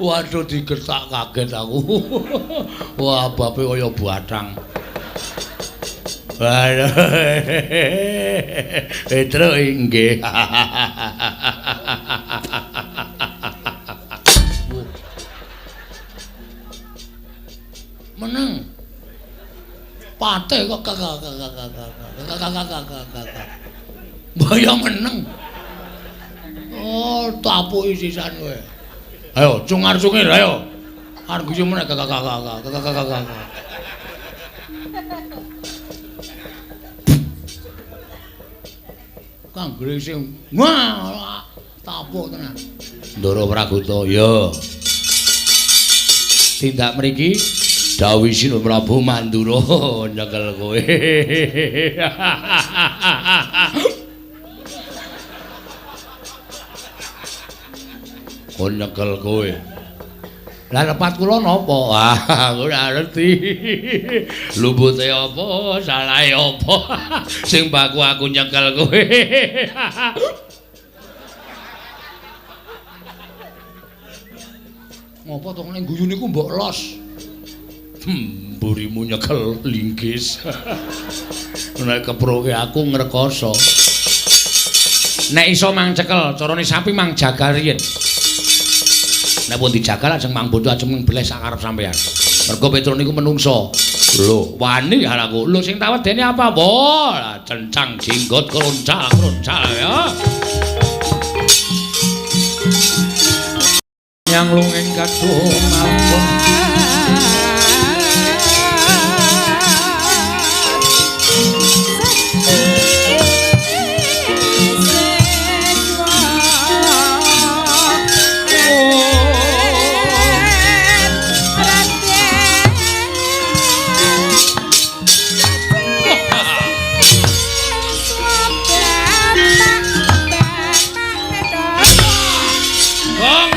[SPEAKER 1] Waduh, digertak kaget aku. Wah, bape kaya batang. Waduh. Petruk inggih. Meneng. Patih kok kakak. Mbaya meneng. Oh, tapuki sisan kowe. Ayo, cungar-cungir ayo. Arep guyu meneh kakak. Kang gresing. Wah, tapuk tenan. Ndara Pragota, ya. Tindak mriki dawuh Sinuwun Prabu Mandura nyekel kowe. Kon nyekel kowe. Lah lepat kula napa? Ah, aku ora ngerti. Lupute apa, salahe apa? Sing baku aku nyekel kowe. Ngopo to ning guyu niku mbok los? Mburimu nyekel linggis. Nek keproke aku ngrekoso. Nek iso mang cekel, carane sapi mang jagal riyin. Nek pun dijagal ajeng mang bondo ajeng mbleh sak karep sampean. Mergo Petruk niku menungso. Lho, wani aku. Lho sing tak wedeni apa? Wah, cencang jenggot kroncak-kroncak ya. Yang lungeng kadung mabung.
[SPEAKER 4] Bye.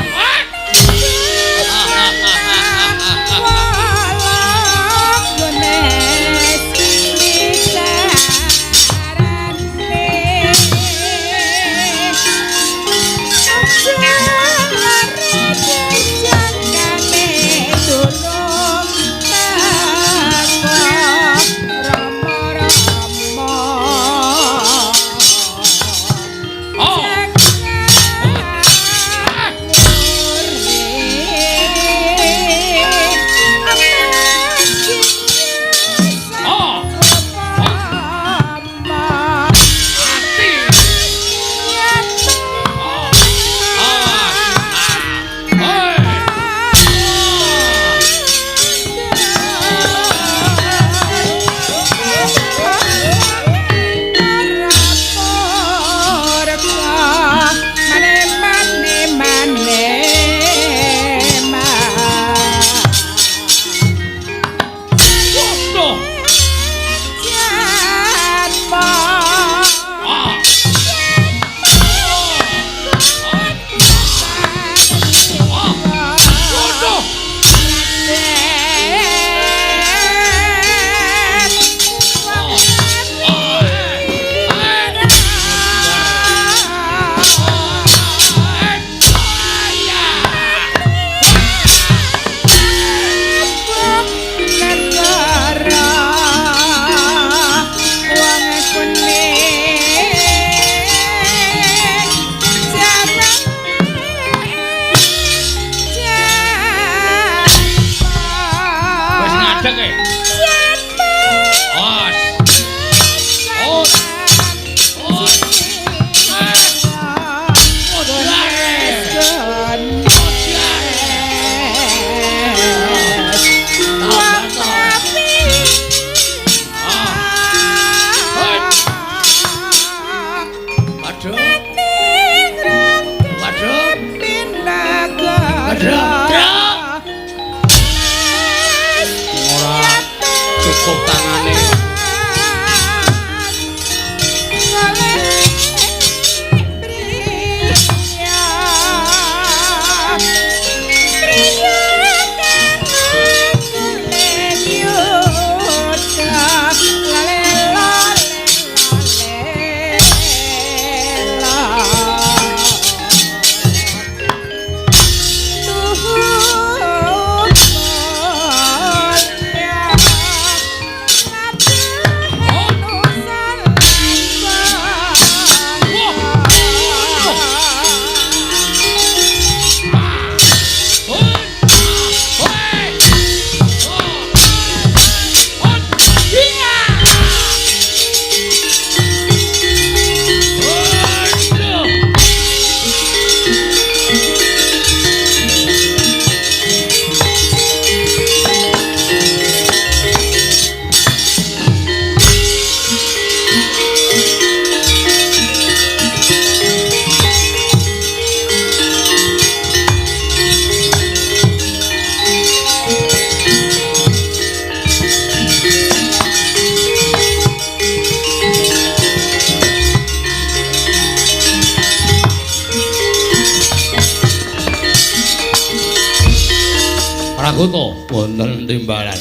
[SPEAKER 1] anggota wonten timbalan.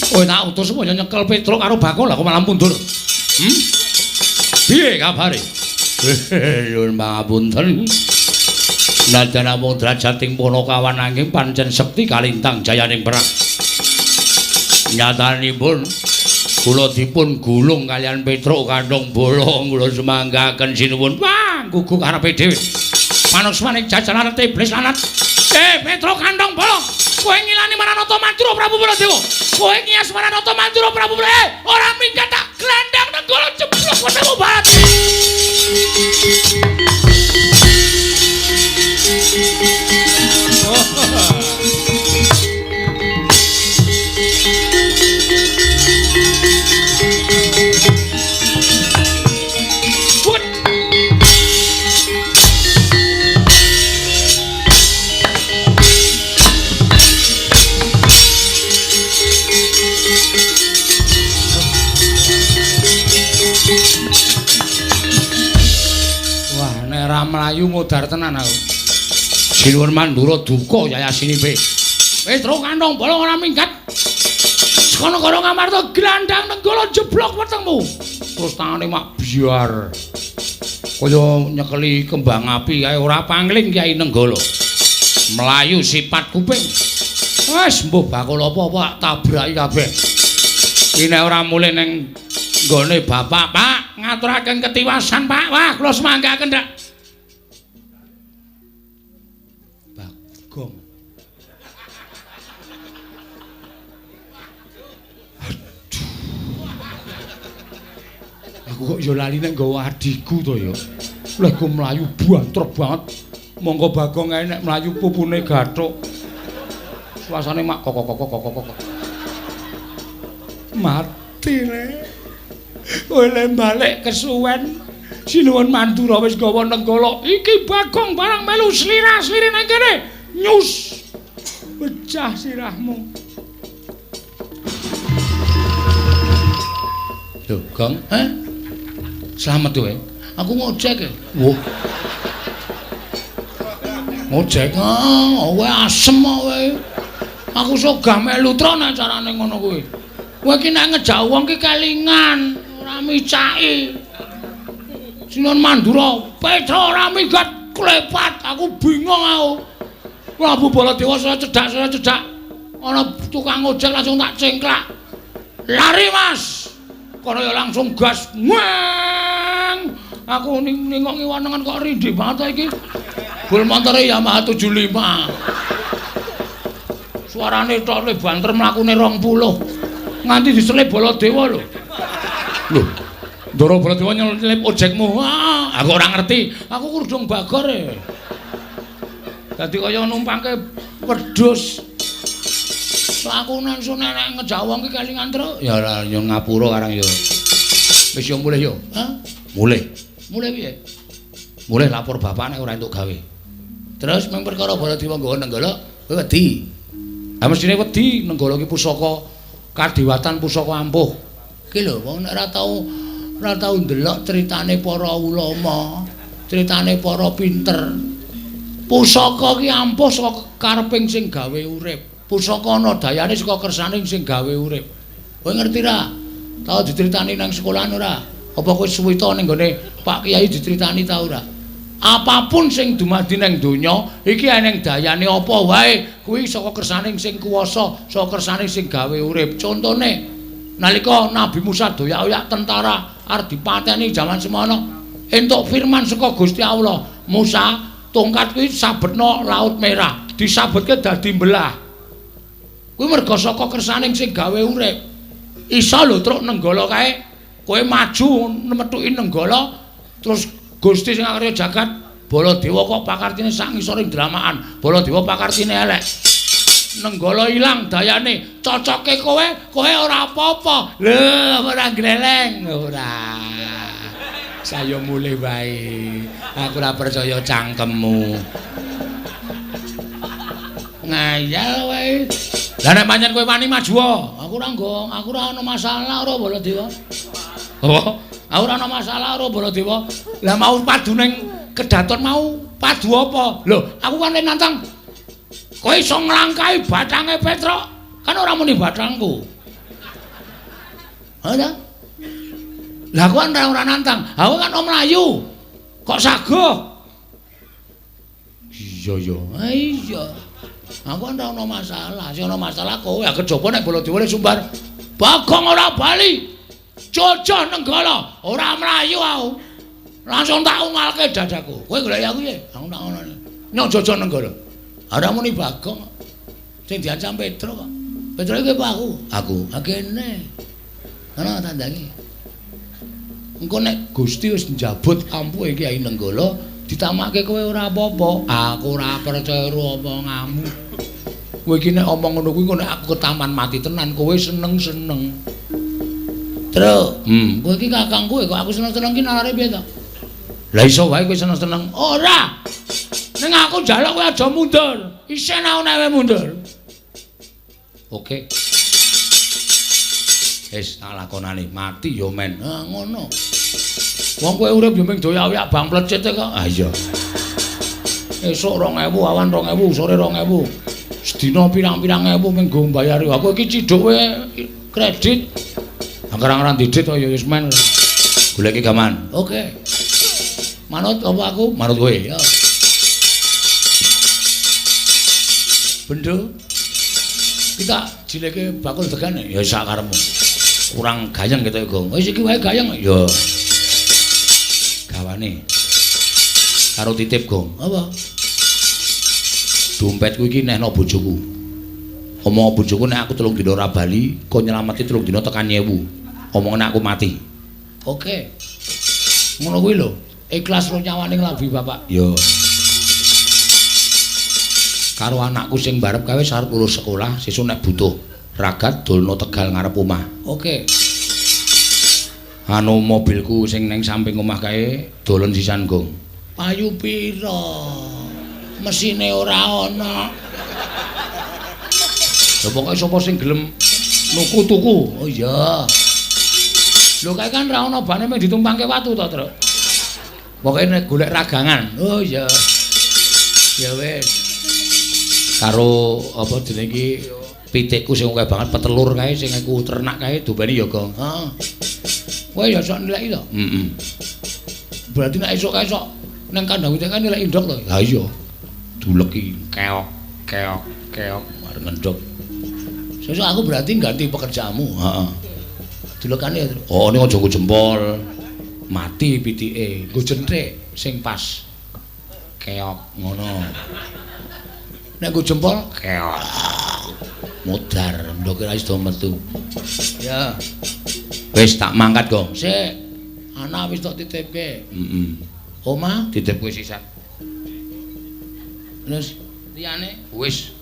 [SPEAKER 1] Kowe tak utus supaya nyekel Petruk karo Bakul, aku malah mundur. Piye kabare? Nyuwun pangapunten. Najan namung drajating Panakawan nanging pancen sekti kalintang jayaning perang. Nyatanipun kula dipun gulung kalian Petruk kandhong bolong kula semanggaken sinuwun. Wah, gugu karepe dhewe. Manusmaning jajaran iblis lanat. Petruk kandhong bolong, kowe ngilani Maranata Mandura Prabu Baladewa. Kowe ngias Maranata Mandura Prabu Baladewa. Ora minggat tak glandang Nenggala jeblok wetemu barat. Wah, nek ora mlayu modar tenan aku. Sinuwun Mandura duka yayasinipe. Petruk kandhong bolong ora minggat. Saka negara Ngamarta glandang Nenggala jeblok wetengmu. Terus tangane mak biar. Kaya nyekeli kembang api kae ora pangling Kyai Nenggala. Mlayu sipat kuping. Wis mbuh bakul apa-apa tabraki kabeh. Iki nek ora mulih ning nggone bapak, Pak, ngaturaken ketiwasan, Pak. Wah, kula semanggaken ndak. Bagong. Aduh. Aku kok ya lali nek nggawa adhiku to ya. Lha ku mlayu banter banget. Monggo Bagong kae nek mlayu pupune gathuk. Suasane mak kok kok kok kok kok. Mati le. Kowe le balik kesuwen. Sinuwun Mandura wis gawa Nenggala. Iki Bagong barang melu slira-slire nang kene. Nyus. Pecah sirahmu. Lho, Gong, heh? Slamet kowe. Aku ngojek e. Wah. Ngojek ah, kowe asem kowe. Aku sogah melu tron acarane ngono kuwi. Kowe iki nek ngejak wong ki kelingan, ora micaki. Sinuwun Mandura, Petruk ora minggat klepat, aku bingung aku. Prabu Baladewa saya cedak. Ana tukang ojek langsung tak cengklak. Lari, Mas. Kono ya langsung gas. Weng. Aku ningok ngiwanengan kok rindih banget iki. Bul montore Yamaha 75. Suarane tok le banter mlakune 20. Nganti diselip Baladewa lho. Lho. Ndara Baladewa nyelip ojekmu. Ah, aku ora ngerti. Aku kurdung Bagor e. Dadi kaya numpangke wedhus. Aku langsung nek ngejak wong ki kelingan truk. Ya ora nyun ngapura karang ya. Wis yo mulih yo. Hah? Mulih. Mulih piye? Mulih lapor bapak nek ora entuk gawe. Terus mung perkara Baladewa nggawa Nenggala, kowe wedi. Ha mestine wedi Nenggala ki pusaka kadewatan pusaka ampuh. Ki lho wong nek ora tau ndelok critane para ulama, critane para pinter. Pusaka ki ampuh saka kareping sing gawe urip. Pusaka ana dayane saka kersane sing gawe urip. Kowe ngerti ra? Tau diceritani nang sekolahan ora? Apa kowe suwita ning gone Pak Kiai diceritani ta ora? Apapun sing dumadi nang donya, iki eneng dayane apa wae, kuwi saka kersane sing kuwasa, saka kersane sing gawe urip. Contone nalika Nabi Musa doyak-oyak tentara arep dipateni jaman semono, entuk firman saka Gusti Allah, Musa, tongkat kuwi sabetno Laut Merah, disabetke dadi mbelah. Kuwi merga saka kersane sing gawe urip. Iso lho truk Nenggala kae, kowe maju metuki Nenggala, terus Gusti sing akarya jagat Baladewa kok pakartine sak ngisoring dramakan. Baladewa pakartine elek. Nenggala ilang dayane, cocoke kowe, kowe ora apa-apa. Lho, ora gleleng, ora. Saya mulih wae. Aku ora percaya cangkemmu. Ngayal wae. Lah nek pancen kowe wani maju, aku ora nggo, aku ora ana masalah ora Baladewa. Apa? Aku ora ana masalah ora Baladewa. Lah mau padu ning kedaton mau padu apa? Lho, aku kan nantang. Kowe iso nglangkahi bathange Petruk? Kan ora muni bathangku. Ha ta? Lah aku kan ora nantang. Aku kan om mlayu. Kok sagoh? Iya ya. Ha iya. Aku kan ora ono masalah. Sing ono masalah kowe. Ha kejaba nek Baladewa sumbar. Bagong ora bali. Jojoh Nenggala, ora mlayu aku. Langsung tak ungalke dadaku. Kowe golek aku piye? Aku tak ngono. Nyok Jojoh Nenggala. Ora muni Bagong. Sing diancam Petruk kok. Petruk iki apa aku? Aku. Ha kene. Ana tandange. Engko nek Gusti wis njabut ampuhe Kyai Nenggala, ditamake kowe ora apa-apa. Aku ora percaya karo omonganmu. Kowe iki nek omong ngono kuwi engko nek aku ketaman mati tenan, kowe seneng-seneng. Truk, kowe iki kakangku kok aku seneng-seneng ki nalare piye to? Lah iso wae kowe seneng-seneng. Ora. Ning aku njaluk kowe aja mundur. Isin aku nek kowe mundur. Oke. Wis tak lakonane mati ya men. Ha ngono. Wong kowe urip ya mung doyak-oyak bang plecit kok. Ha iya. Esuk 2000, awan 2000, sore 2000. Sedina pirang-pirang ewu mung nggo mbayari. Aku iki ciduk kowe kredit. Angger-anggeran didit ya wis men. Goleki gaman. Oke. Manut apa aku? Manut kowe. Ya. Bendo. Kita jileke bakul degane. Ya sak karepmu. Kurang gayeng ketok iku. Wis iki wae gayeng. Ya. Gawane. Karo titip, Gong. Apa? Dompetku iki nehno bojoku. Omong bojoku nek aku 3 dina ora bali, kon nyelameti 3 dina tekan 1000. Omongane aku mati. Oke. Ngono kuwi lho. Ikhlas ro nyawane nglambi bapak. Ya. Karo anakku sing barep kae wis arep lulus sekolah, sesuk nek butuh ragat dolno Tegal ngarep omah. Oke. Anu mobilku sing ning samping omah kae dolen sisan, Gong. Payu pira? Mesine ora ana. Lha pokoke sapa sing gelem nuku tuku. Oh iya. Lho kae kan ra ana bane mung ditumpangke watu to, Truk. Pokoke nek golek ragangan. Oh iya. Ya wis. Karo apa jenenge iki pitikku sing akeh banget petelur kae sing aku ternak kae dobane ya, Gong. Heeh. Kowe ya sok nilai to? Heeh. Berarti nek esuk kae sok nang kandang pitik kan nilai ndok to? Ha iya. Duleki keok keok keok arep ngendhok. Sesuk aku berarti ganti pekerjaanmu. Heeh. Dulekane ya. Oh, ning aja nggo jempol. Mati pitike, nggo jenthik sing pas. Keok ngono. Nek nggo jempol keok. Modar, ndoke ra iso metu. Ya. Wis tak mangkat, Gong. Sik. Anak wis tok titipke. Heeh. Omah titipke sisan. Terus liyane wis.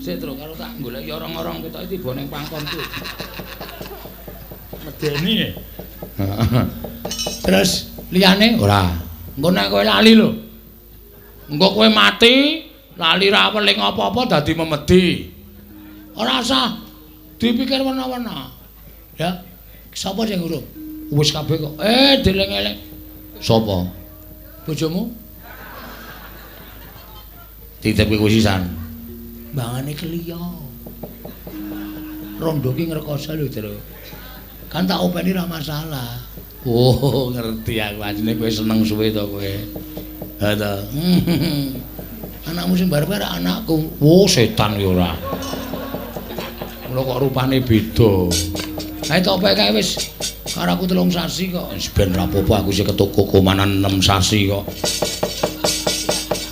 [SPEAKER 1] Sik, Truk, karo tak goleki orong-orong ketoke tiba ning pangkonku. Medeni. Terus liyane ora. Engko nek kowe lali lho. Engko kowe mati, lali ra weling apa-apa dadi memedi. Ora usah dipikir wena-wena. Ya. Sapa sing urung? Wis kabeh kok. Deleng-eleng. Sapa? Bojomu? Titipke kowe sisan. Mbangane kliya. Rondo ki ngrekoso lho, Tru. Kan tak openi ra masalah. Oh, ngerti aku asline kowe seneng suwe to kowe. Ha ta. Anakmu sing barep ora anakku. Oh, setan ya ora. Mula kok rupane beda. Kae tok kae wis karo aku 3 sasi kok. Wis ben ra apa-apa aku sing ketuku komanan 6 sasi kok.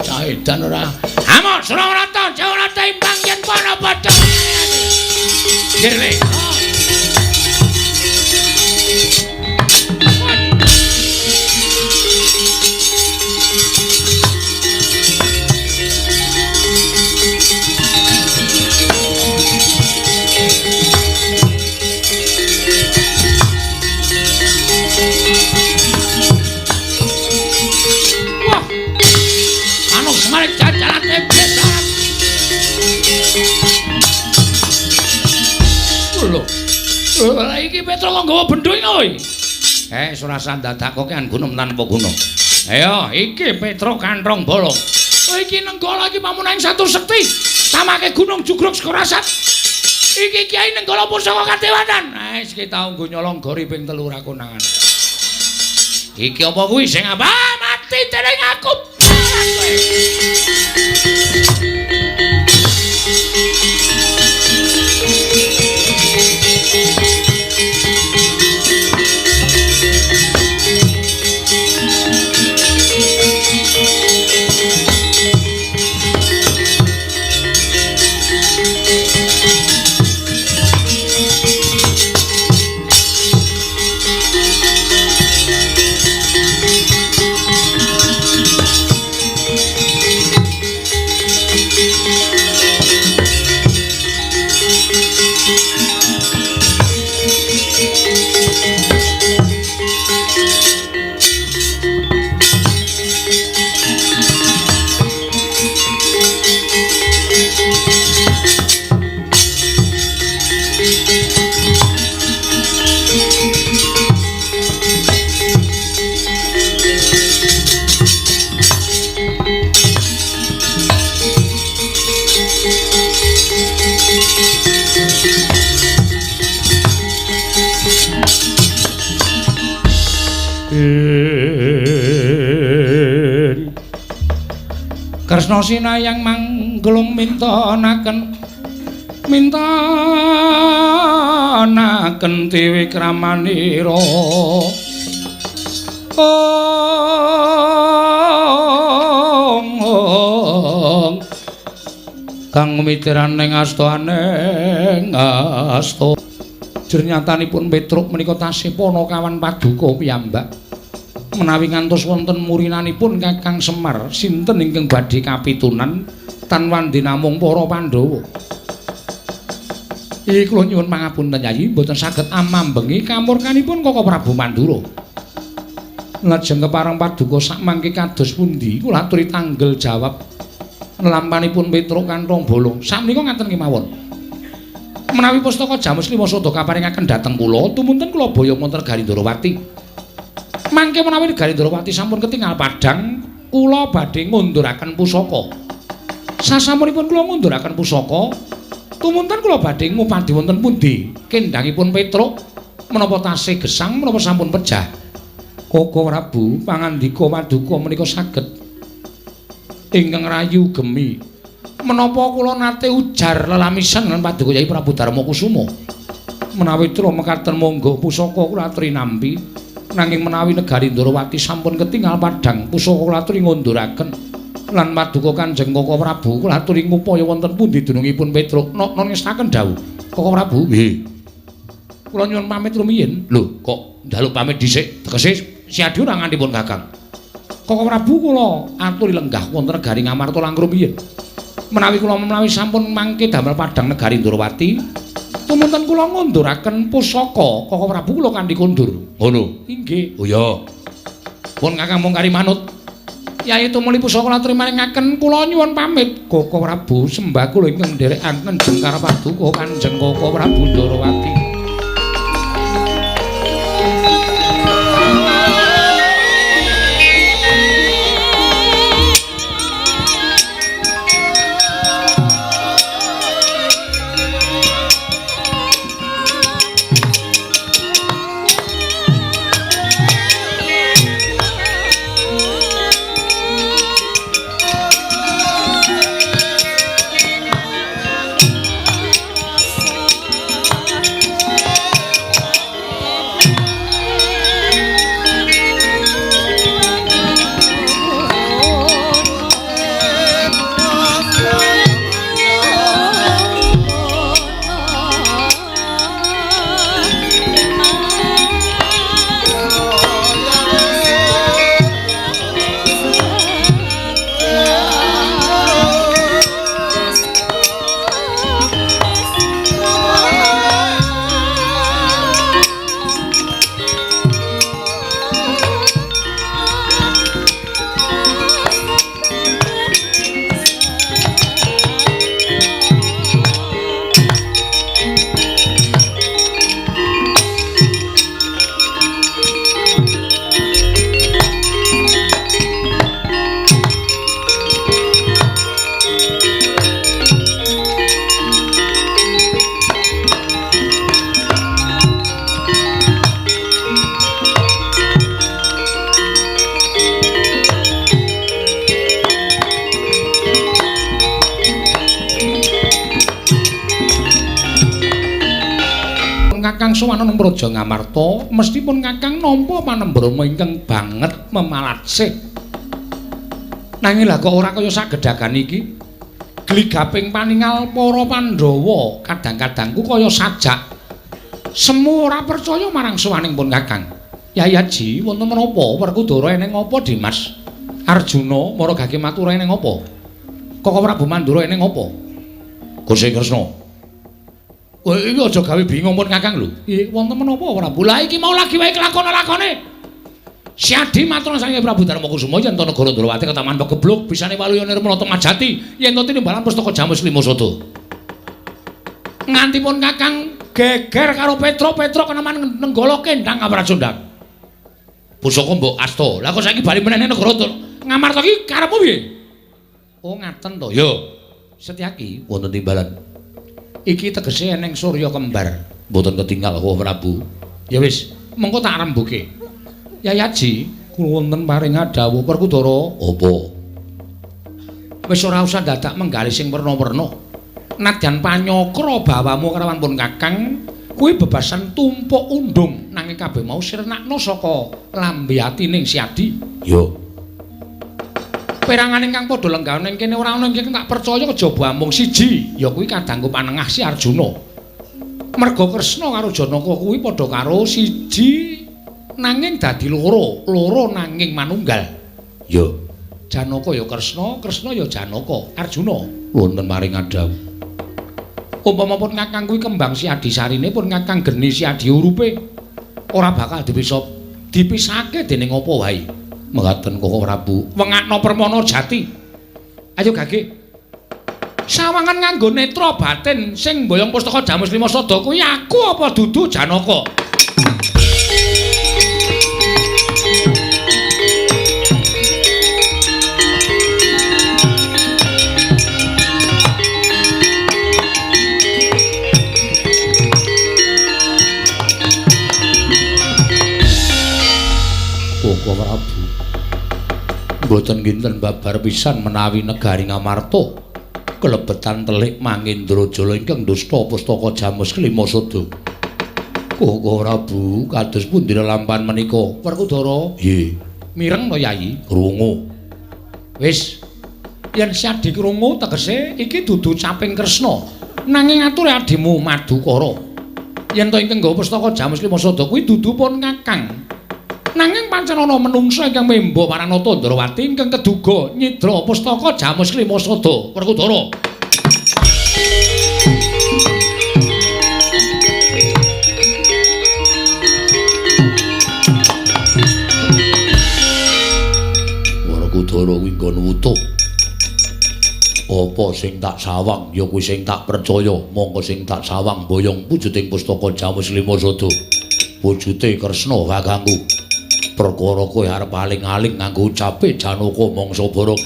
[SPEAKER 1] Cah edan ora. Amok Surawarata, Jawarata imbang yen para padha. Nggih. Wah. Anu semare cacalan iblis. Lho. Lah iki Petro kok nggawa bendho iki kowe? Surasa dadak kok kan gunung tanpa guna. Ayo, iki Petro kanthong bolong. Iki Nenggala iki pamunaing satu sekti. Samake gunung jugruk Sekorasat. Iki Kyai Nenggala pusaka kadewanan. Wis iki tau nggo nyolong gori ping 3 ra konangan. Iki apa kuwi sing apa? Mati dening aku. Kresna sinayang mangglung mintonaken mintonaken dewi kramanira. Ong kang mitiran ing asta aning asta. Jernyatanipun Petruk menika tasih panakawan paduka piyambak. Menawi ngantos wonten murinanipun Kakang Semar, sinten ingkang badhe kapitunan tan wandi namung para Pandhawa. Iki kula nyuwun pangapunten Yayi, mboten saged amambengi kamurkanipun Koko Prabu Mandura. Lajeng kepareng paduka sakmangke kados pundi kula aturi tanggel jawab nelampanipun Petruk kantong bolong. Sakmenika ngaten kemawon. Menawi pustaka Jamus Lima Sada kaparingaken dhateng kula, tumunten kula boyong wonten negari Ndorowati. Mangke menawi negari Ndorowati sampun ketingal padhang, kula badhe ngunduraken pusaka. Sasampunipun kula ngunduraken pusaka, tumunten kula badhe ngupadi wonten pundi kendhangipun Petruk menapa tasih gesang menapa sampun pejah. Koko Prabu pangandika paduka menika saged ingkang rayu gemi. Menapa kula nate ujar lelamisen lan paduka Yai Prabu Darma Kusuma. Menawi tra mekaten monggo pusaka kula aturi nampi. Nanging menawi negari Ndorowati sampun ketingal padhang, pusaka kula aturi ngunduraken. Lan paduka Kanjeng Koko Prabu kula aturi ngupaya wonten pundi dunungipun Petruk. Nok ngestaken dawuh. Koko Prabu, nggih. Kula nyuwun pamit rumiyin. Lho, kok njaluk pamit dhisik? Tegese siadi ora ngantipun Kakang. Koko Prabu kula aturi lenggah wonten negari Ngamarta langkung rumiyin. Menawi kula menawi sampun mangke damel padhang negari Ndorowati, tumunten kula ngunduraken pusaka Koko Prabu kula kanthi kondur. Ngono. Inggih. Oh ya. Pun Kakang mung kari manut. Yai tumuli pusaka kula aturi maringaken kula nyuwun pamit. Koko Prabu sembah kula ingkang nderekaken jengkar paduka Kanjeng Koko Prabu Ndorowati. pun Kakang sowan nang Praja Ngamarta, mesti pun Kakang nampa panembrama ingkang banget memalatsih. Nanging lha kok ora kaya sagedhagan iki. Gligaping paningal para Pandhawa kadang-kadangku kaya sajak. Semu ora percaya marang sowaning pun Kakang. Yai Haji, wonten menapa? Werkudara eneng apa, Dimas? Arjuna mara gage matur eneng apa? Koko Prabu Mandura eneng apa? Gusti Kresna. Kowe iki aja gawe bingung pun Kakang lho. Nggih, wonten menapa Prabu? Lah iki mau lagi wae kelakon-lakone. Siadi matur saking Prabu Darmakusuma yen to negara Ndrawati ketaman pegebluk bisane waluya nirmala majati yen to tinimbalan pustaka Jamus Lima Sada. Nganti pun Kakang geger karo Petro, Petro keneman nenggala kendang Amracundang. Pusaka mbok asta. Lah kok saiki bali meneh negara Ngamarta iki karepmu piye? Oh ngaten to. Yo. Setyaki wonten timbalan. Iki tegese eneng surya kembar. Mboten ketinggal kok Prabu. Ya wis, mengko tak rembuke. Yai Haji, kula wonten paring dawuh Werkudara. Apa? Wis ora usah dadak menggalih sing werna-werna. Nadyan panyakra bawamu karawan pun Kakang, kuwi bebasan tumpuk undung nanging kabeh mau sirnakno saka lambe atining Siadi. Yo. Perangan ingkang padha lenggah ning kene ora ana ingkang tak percaya kejaba amung siji, ya kuwi kadangku panengah si Arjuna. Merga Kresna karo Janaka kuwi padha karo siji nanging dadi loro, loro nanging manunggal. Ya, Janaka ya Kresna, Kresna ya Janaka. Arjuna wonten maring dawuh. Umpama pun Kakang kuwi kembang si Adisarine pun Kakang geni si Adi urupe ora bakal dipisa dipisahke dening apa wae. Mekaten Koko Prabu, wengakno permana jati. Ayo gage. Sawangan nganggo netra batin sing mboyong pustaka Jamus Lima Sada kuwi aku apa dudu Janaka? Koko Prabu, mboten kinten babar pisan menawi negari Ngamarta kelebetan telik Mangendrajala ingkang dusta pustaka Jamus Kelima Sada. Koko Prabu, kados pundi lelampahan menika? Werkudara, nggih. Mireng to, Yayi? Krungu. Wis, yen Siadi krungu tegese iki dudu caping Kresna, nanging ature adimu Madukara. Yen to ingkang nggawa pustaka Jamus Kelima Sada kuwi dudu pun Kakang. Nanging pancen ana menungsa ingkang memba Paranata Ndrawati ingkang keduga nyidra pustaka Jamus Kelima Sada. Werkudara. Werkudara kuwi nggon wutuh. Apa sing tak sawang ya kuwi sing tak percaya, mongko sing tak sawang boyong wujuding pustaka Jamus Kelima Sada. Wujute Kresna kakangku. Perkara kowe arep aling-aling nganggo ucape Janaka mangsa bareng.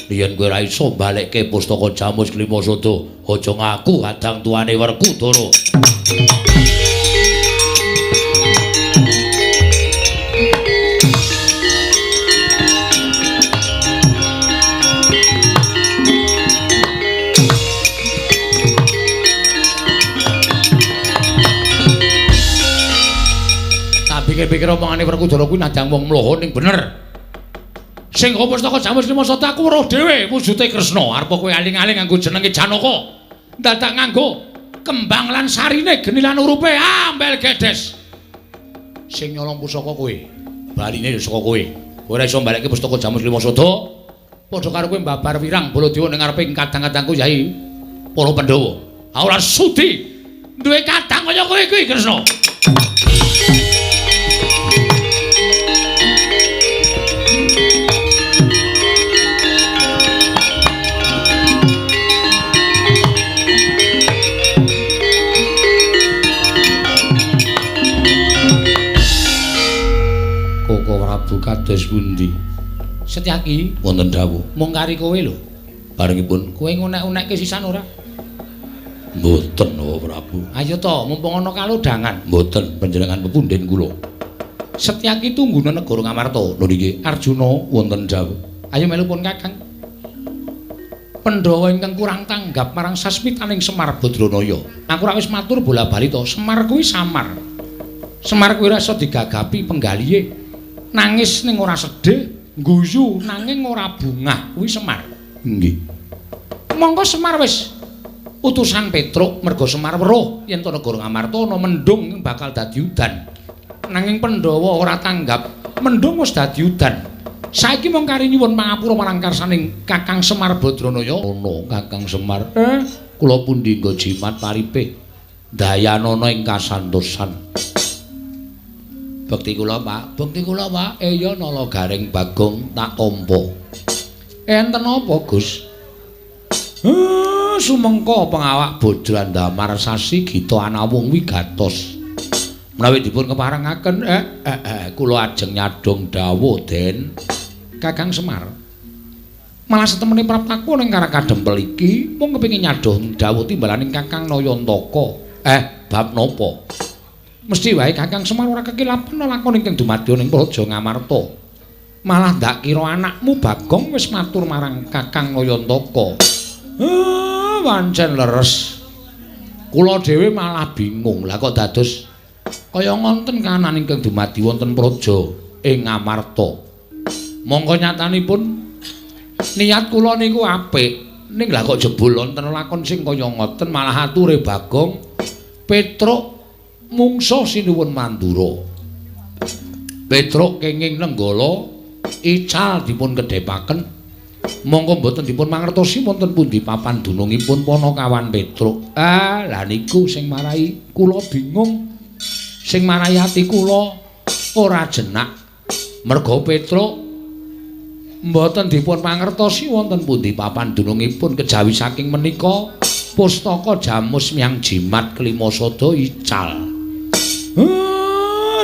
[SPEAKER 1] Yen kowe ora iso balekke pustaka Jamus Kelima Sada, aja ngaku kadang tuane Werkudara. Pikir-pikir omongane Werkudara kuwi nadang wong mloho ning bener. Sing nggawa pustaka Jamus Kelima Sada aku weruh dhewe wujute Kresna. Arep kowe aling-aling nganggo jenenge Janaka. Dadak nganggo kembang lan sarine geni lan urupe ambel gedes. Sing nyolong pusaka kowe, baline ya saka kowe. Kowe ora iso mbalekke pustaka Jamus Kelima Sada. Padha karo kowe mbabar wirang Baladewa ning ngarepe kadang-kadangku Yai para Pandhawa. Aku ora sudi duwe kadang kaya kowe kuwi Kresna. Koko Prabu kados pundi? Setyaki wonten dawuh. Mung kari kowe lho. Barengipun kowe ngunek-unekke sisan ora? Mboten, oh Prabu. Ayo to, mumpung ana kalodhangan. Mboten, panjenengan pepundhen kula. Setyaki tungguna negara Ngamarta. Lho niki Arjuna wonten dawuh. Ayo melu pun Kakang. Pandhawa ingkang kurang tanggap marang sasmitaning Semar Badranaya. Aku ora wis matur bola-bali to, Semar kuwi samar. Semar kuwi ora iso digagapi penggalihe. Nangis ning ora sedih, guyu nanging ora bungah kuwi Semar. Nggih. Monggo Semar wis utusan Petruk merga Semar weruh yen to negara Ngamarta ana mendung bakal dadi udan. Nanging Pandhawa ora tanggap, mendung wis dadi udan. Saiki mung kari nyuwun pangapura marang karsaning Kakang Semar Badranaya. Ono Kakang Semar, kula pundi nggo jimat paripe dayanana ing kasantosan. Bekti kula, Pak. Bekti kula, Pak. Eya nala garing Bagong tak tampa. Enten apa, Gus? Sumengko pengawak Badrandamar sasi gita anawung wigatos. Menawi dipun keparengaken, kula ajeng nyadhong dawuh, Den. Kakang Semar. Malah setemene praptaku ning Karakadempel iki mung kepengin nyadhong dawuh timbalaning Kakang Nayantaka. Bab napa? Mesti wae Kakang Semar ora kekilapan lakon ingkang dumadya ning Praja Ngamarta. Malah ndak kira anakmu Bagong wis matur marang Kakang Nayantaka. Wancen leres. Kula dhewe malah bingung. Lah kok dados kaya ngonten kahanan ingkang dumadi wonten praja ing Ngamarta. Mongko nyatanipun niat kula niku apik, ning lah kok jebul wonten lakon sing kaya ngoten malah ature Bagong Petruk mungsuh sinuwun Mandura. Petruk kenging Nenggala ical dipun kedhepaken. Mongko mboten dipun mangertosi wonten pundi papan dunungipun Panakawan Petruk. Ah, lah niku sing marai kula bingung. Sing marai ati kula ora jenak. Merga Petruk mboten dipun mangertosi wonten pundi papan dunungipun kejawi saking menika pustaka Jamus Miang Jimat Kelima Sada ical.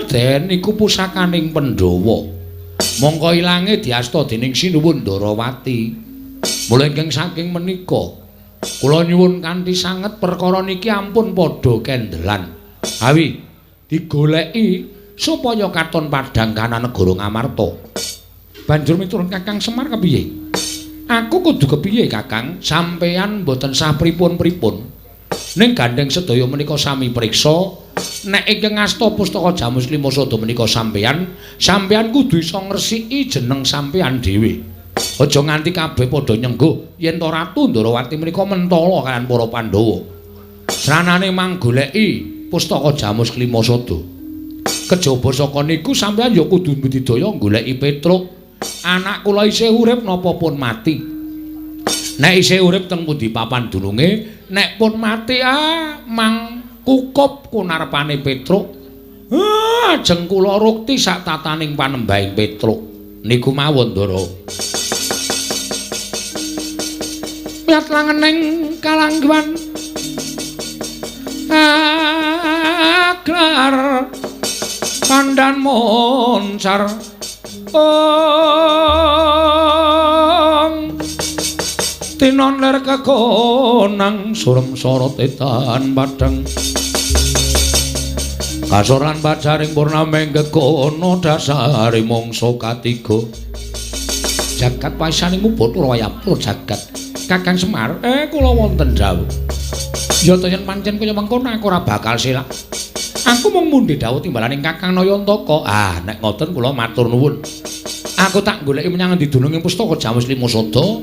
[SPEAKER 1] Den niku pusakaning Pandhawa. Mongko ilange diasta dening Sinuwun Ndarawati. Mula ingkang saking menika kula nyuwun kanthi sanget perkara niki ampun padha kendelan. Awi digoleki supaya katon padhang kana negara Ngamarta. Banjur miturut Kakang Semar kepiye? Aku kudu kepiye, Kakang? Sampeyan mboten sah pripun-pripun. Ning gandeng sedaya menika sami priksa, nek ingkang ngasta pustaka Jamus Lima Sada menika sampeyan, sampeyan kudu iso ngresiki jeneng sampeyan dhewe. Aja nganti kabeh padha nyengguh yen to Ratu Ndarawati menika mentala kaliyan para Pandhawa. Sranane manggoleki pustaka Jamus Lima Sada. Kejaba saka niku sampeyan ya kudu budidaya goleki Petruk. Anak kula isih urip napa pun mati. Nek isih urip teng pundi papan dununge, nek pun mati mang kukup kunarpane Petruk. Ajeng kula rukti sak tataning panembahing Petruk. Niku mawon, Ndara. Miyat langening kalangguan aglar pandan moncar ong tinon ler kekonang surem sorot etan padhang kasoran pacaring purnameng kekono dasare mangsa katiga jagat paisaning Bathara Wayapura jagat. Kakang Semar, kula wonten dawuh. Ya to yen pancen kaya mengkono aku ora bakal selak. Aku mung mundhi dawuh timbalaning Kakang Nayantaka. Ah, nek ngoten kula matur nuwun. Aku tak goleki menyang endi dununging pustaka Jamus Lima Sada.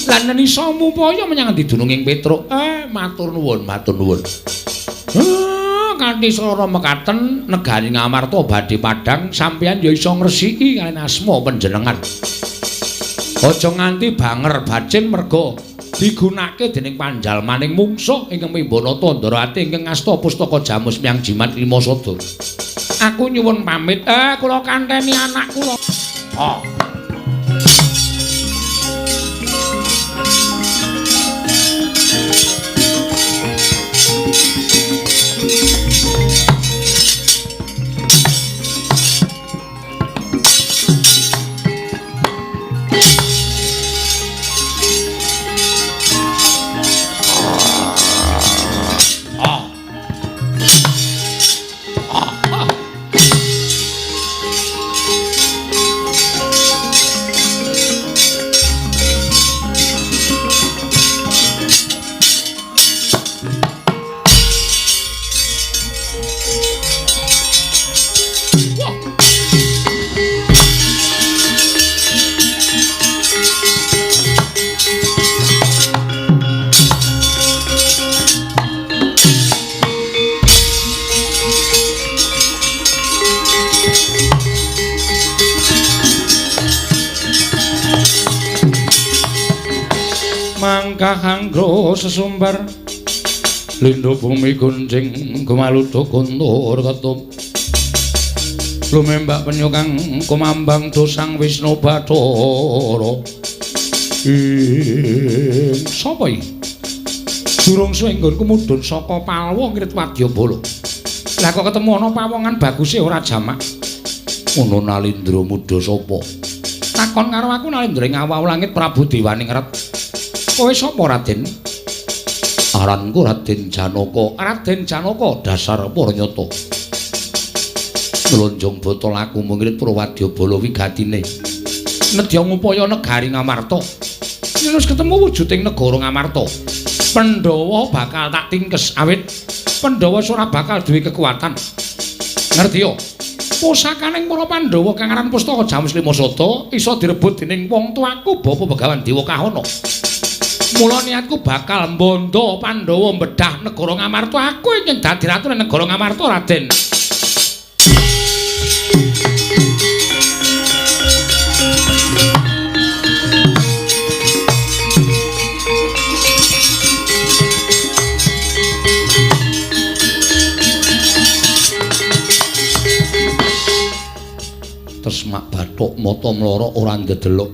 [SPEAKER 1] Lan yen iso mupaya menyang endi dununging Petruk. Matur nuwun, matur nuwun. Kanthi swara mekaten negari Ngamarta badhe padhang, sampeyan ya iso ngresiki kaliyan asma panjenengan. Aja nganti banger bacin merga digunakake dening panjalmaning mungsuh ingkang Mimbanata Ndarawati ingkang ngasta pustaka Jamus Miang Jimat Lima Sada. Aku nyuwun pamit. Kula kanteni anak kula. Oh. Sumangkah anggo sesumbar lindhu bumi gunjing gumaludu guntur ketum lumembak penyu kang kumambang dosang Wisnu Bathara. Ing sapa iki? Durung suwe nggonku mudhun saka Palwa ngrit Wadyabala. Lah kok ketemu ana pawongan baguse ora jamak. Ngono Nalindra mudha sapa? Takon karo aku Nalindra ing awau langit Prabu Dewaningrat. Kowe sapa Raden? Aranku Raden Janaka. Raden Janaka dasar Paranyata. Mlonjong botol aku mungrit Purwadyabala wigatine. Nedya ngupaya negari Ngamarta. Yen wis ketemu wujuding negara Ngamarta, Pandhawa bakal tak tingkes awit Pandhawa ora bakal duwe kekuatan. Ngerti yo? Pusakaning para Pandhawa kang aran Pustaka Jamus Lima Sata iso direbut dening wong tuaku Bapa Begawan Dewa Kahana. Mula niatku bakal mbondo Pandhawa mbedah negara Ngamarta. Aku ingin dadi ratu negara Ngamarta, Raden. Tresmak bathuk mata mlorok ora ndedelok.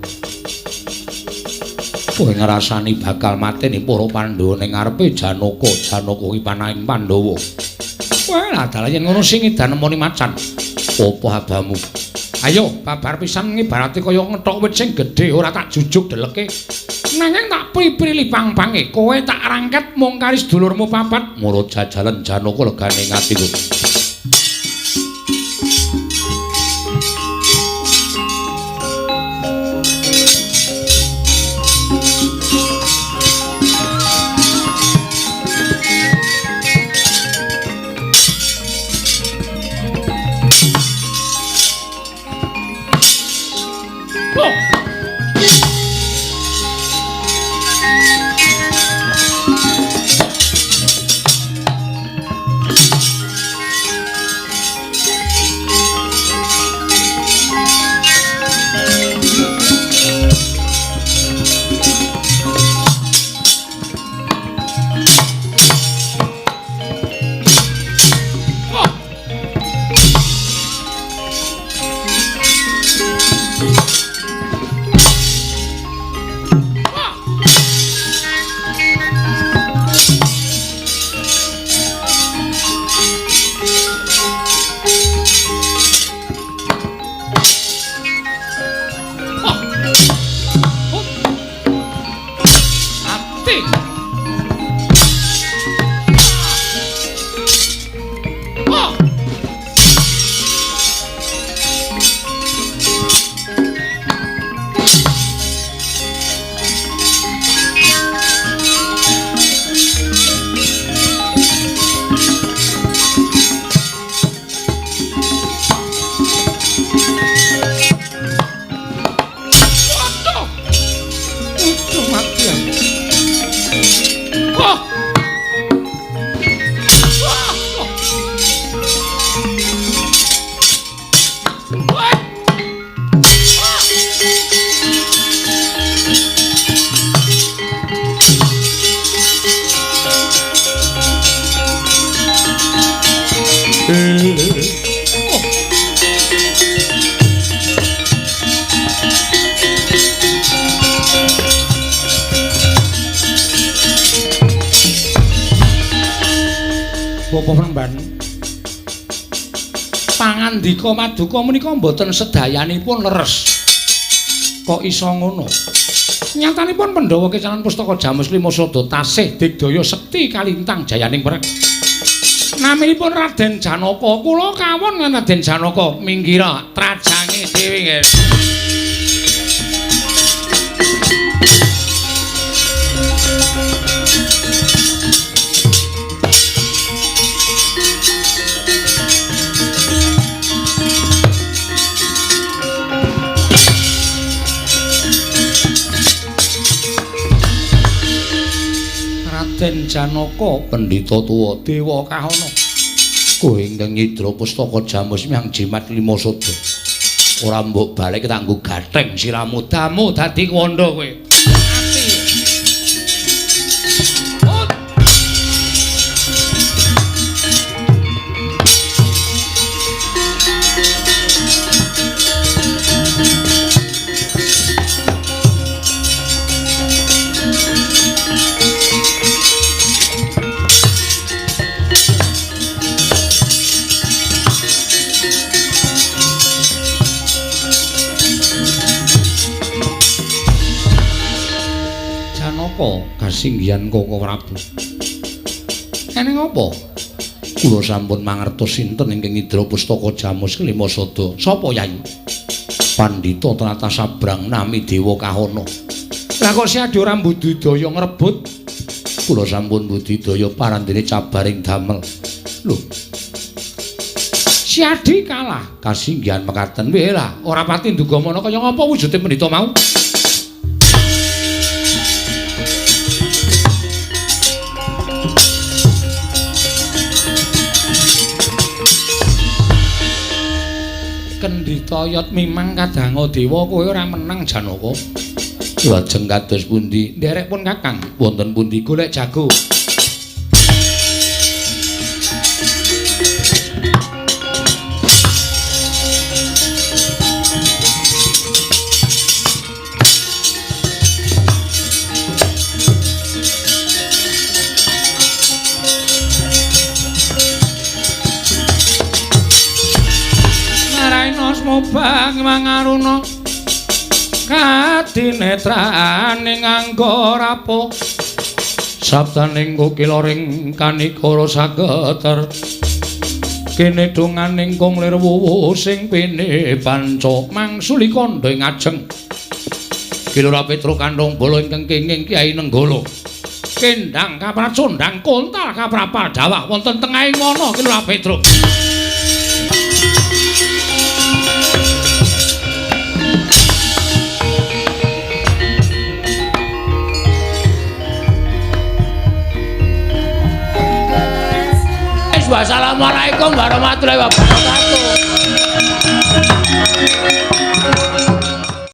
[SPEAKER 1] Kowe ngrasani bakal mateni para Pandhawa ning ngarepe Janaka. Janaka ki panahing Pandhawa. Kowe lah dalah yen ngono sing edan nemoni macan. Apa abamu? Ayo babar pisan ngibarate kaya ngethok wit sing gedhe ora tak jujuk deleke. Nanging tak pri-pri pang-pange. Kowe tak rangket mung kari sedulurmu papat. Mula jajalan Janaka legane ing atiku. Pangandika maduka menika mboten sedayanipun leres. Kok iso ngono? Nyatanipun Pandhawa kecalan pustaka Jamus Lima Sada tasih digdaya sekti kalintang jayaning perang. Naminipun Raden Janaka. Kula kawon lan Raden Janaka minggira trajange dhewe nggih. Raden Janaka pendhita tuwa Dewa Kahana. Kowe ingkang nyidra pustaka Jamus miang jimat Lima Sada. Ora mbok balik tak nggo gatheng siramu damu dadi kandha kowe. Mati. Janaka kasinggihan Koko Prabu. Eneng apa? Kula sampun mangertos sinten ingkang ngidra pustaka Jamus Kelima Sada. Sapa Yayi? Pandhita tlatah Sabrang nami Dewa Kahana. Lah kok si Adi ora mbudidaya ngrebut? Kula sampun budidaya parandene cabaring damel. Lho. Si Adi kalah kasinggihan mekaten. Weh lah, ora pati nduga mana kaya ngapa wujude pendhita mau? Kendhita yot mimang kadanga dewa kowe ora menang Janaka. Lajeng kados pundi? Nderek pun Kakang, wonten pundi golek jago. Mubang mangaruna kadinetrane nganggo rapuh sabdaning kukila ring kanikara sageter kene donganing kung lir wuwu sing pine panca mangsuli kandha ing ajeng Kilura Petruk kandhong bala ingkang kenging Kyai Nenggala kendang kapracondang kontal kaprapal dawah wonten tengahing wana Kilura Petruk. Wassalamualaikum warahmatullahi wabarakatuh.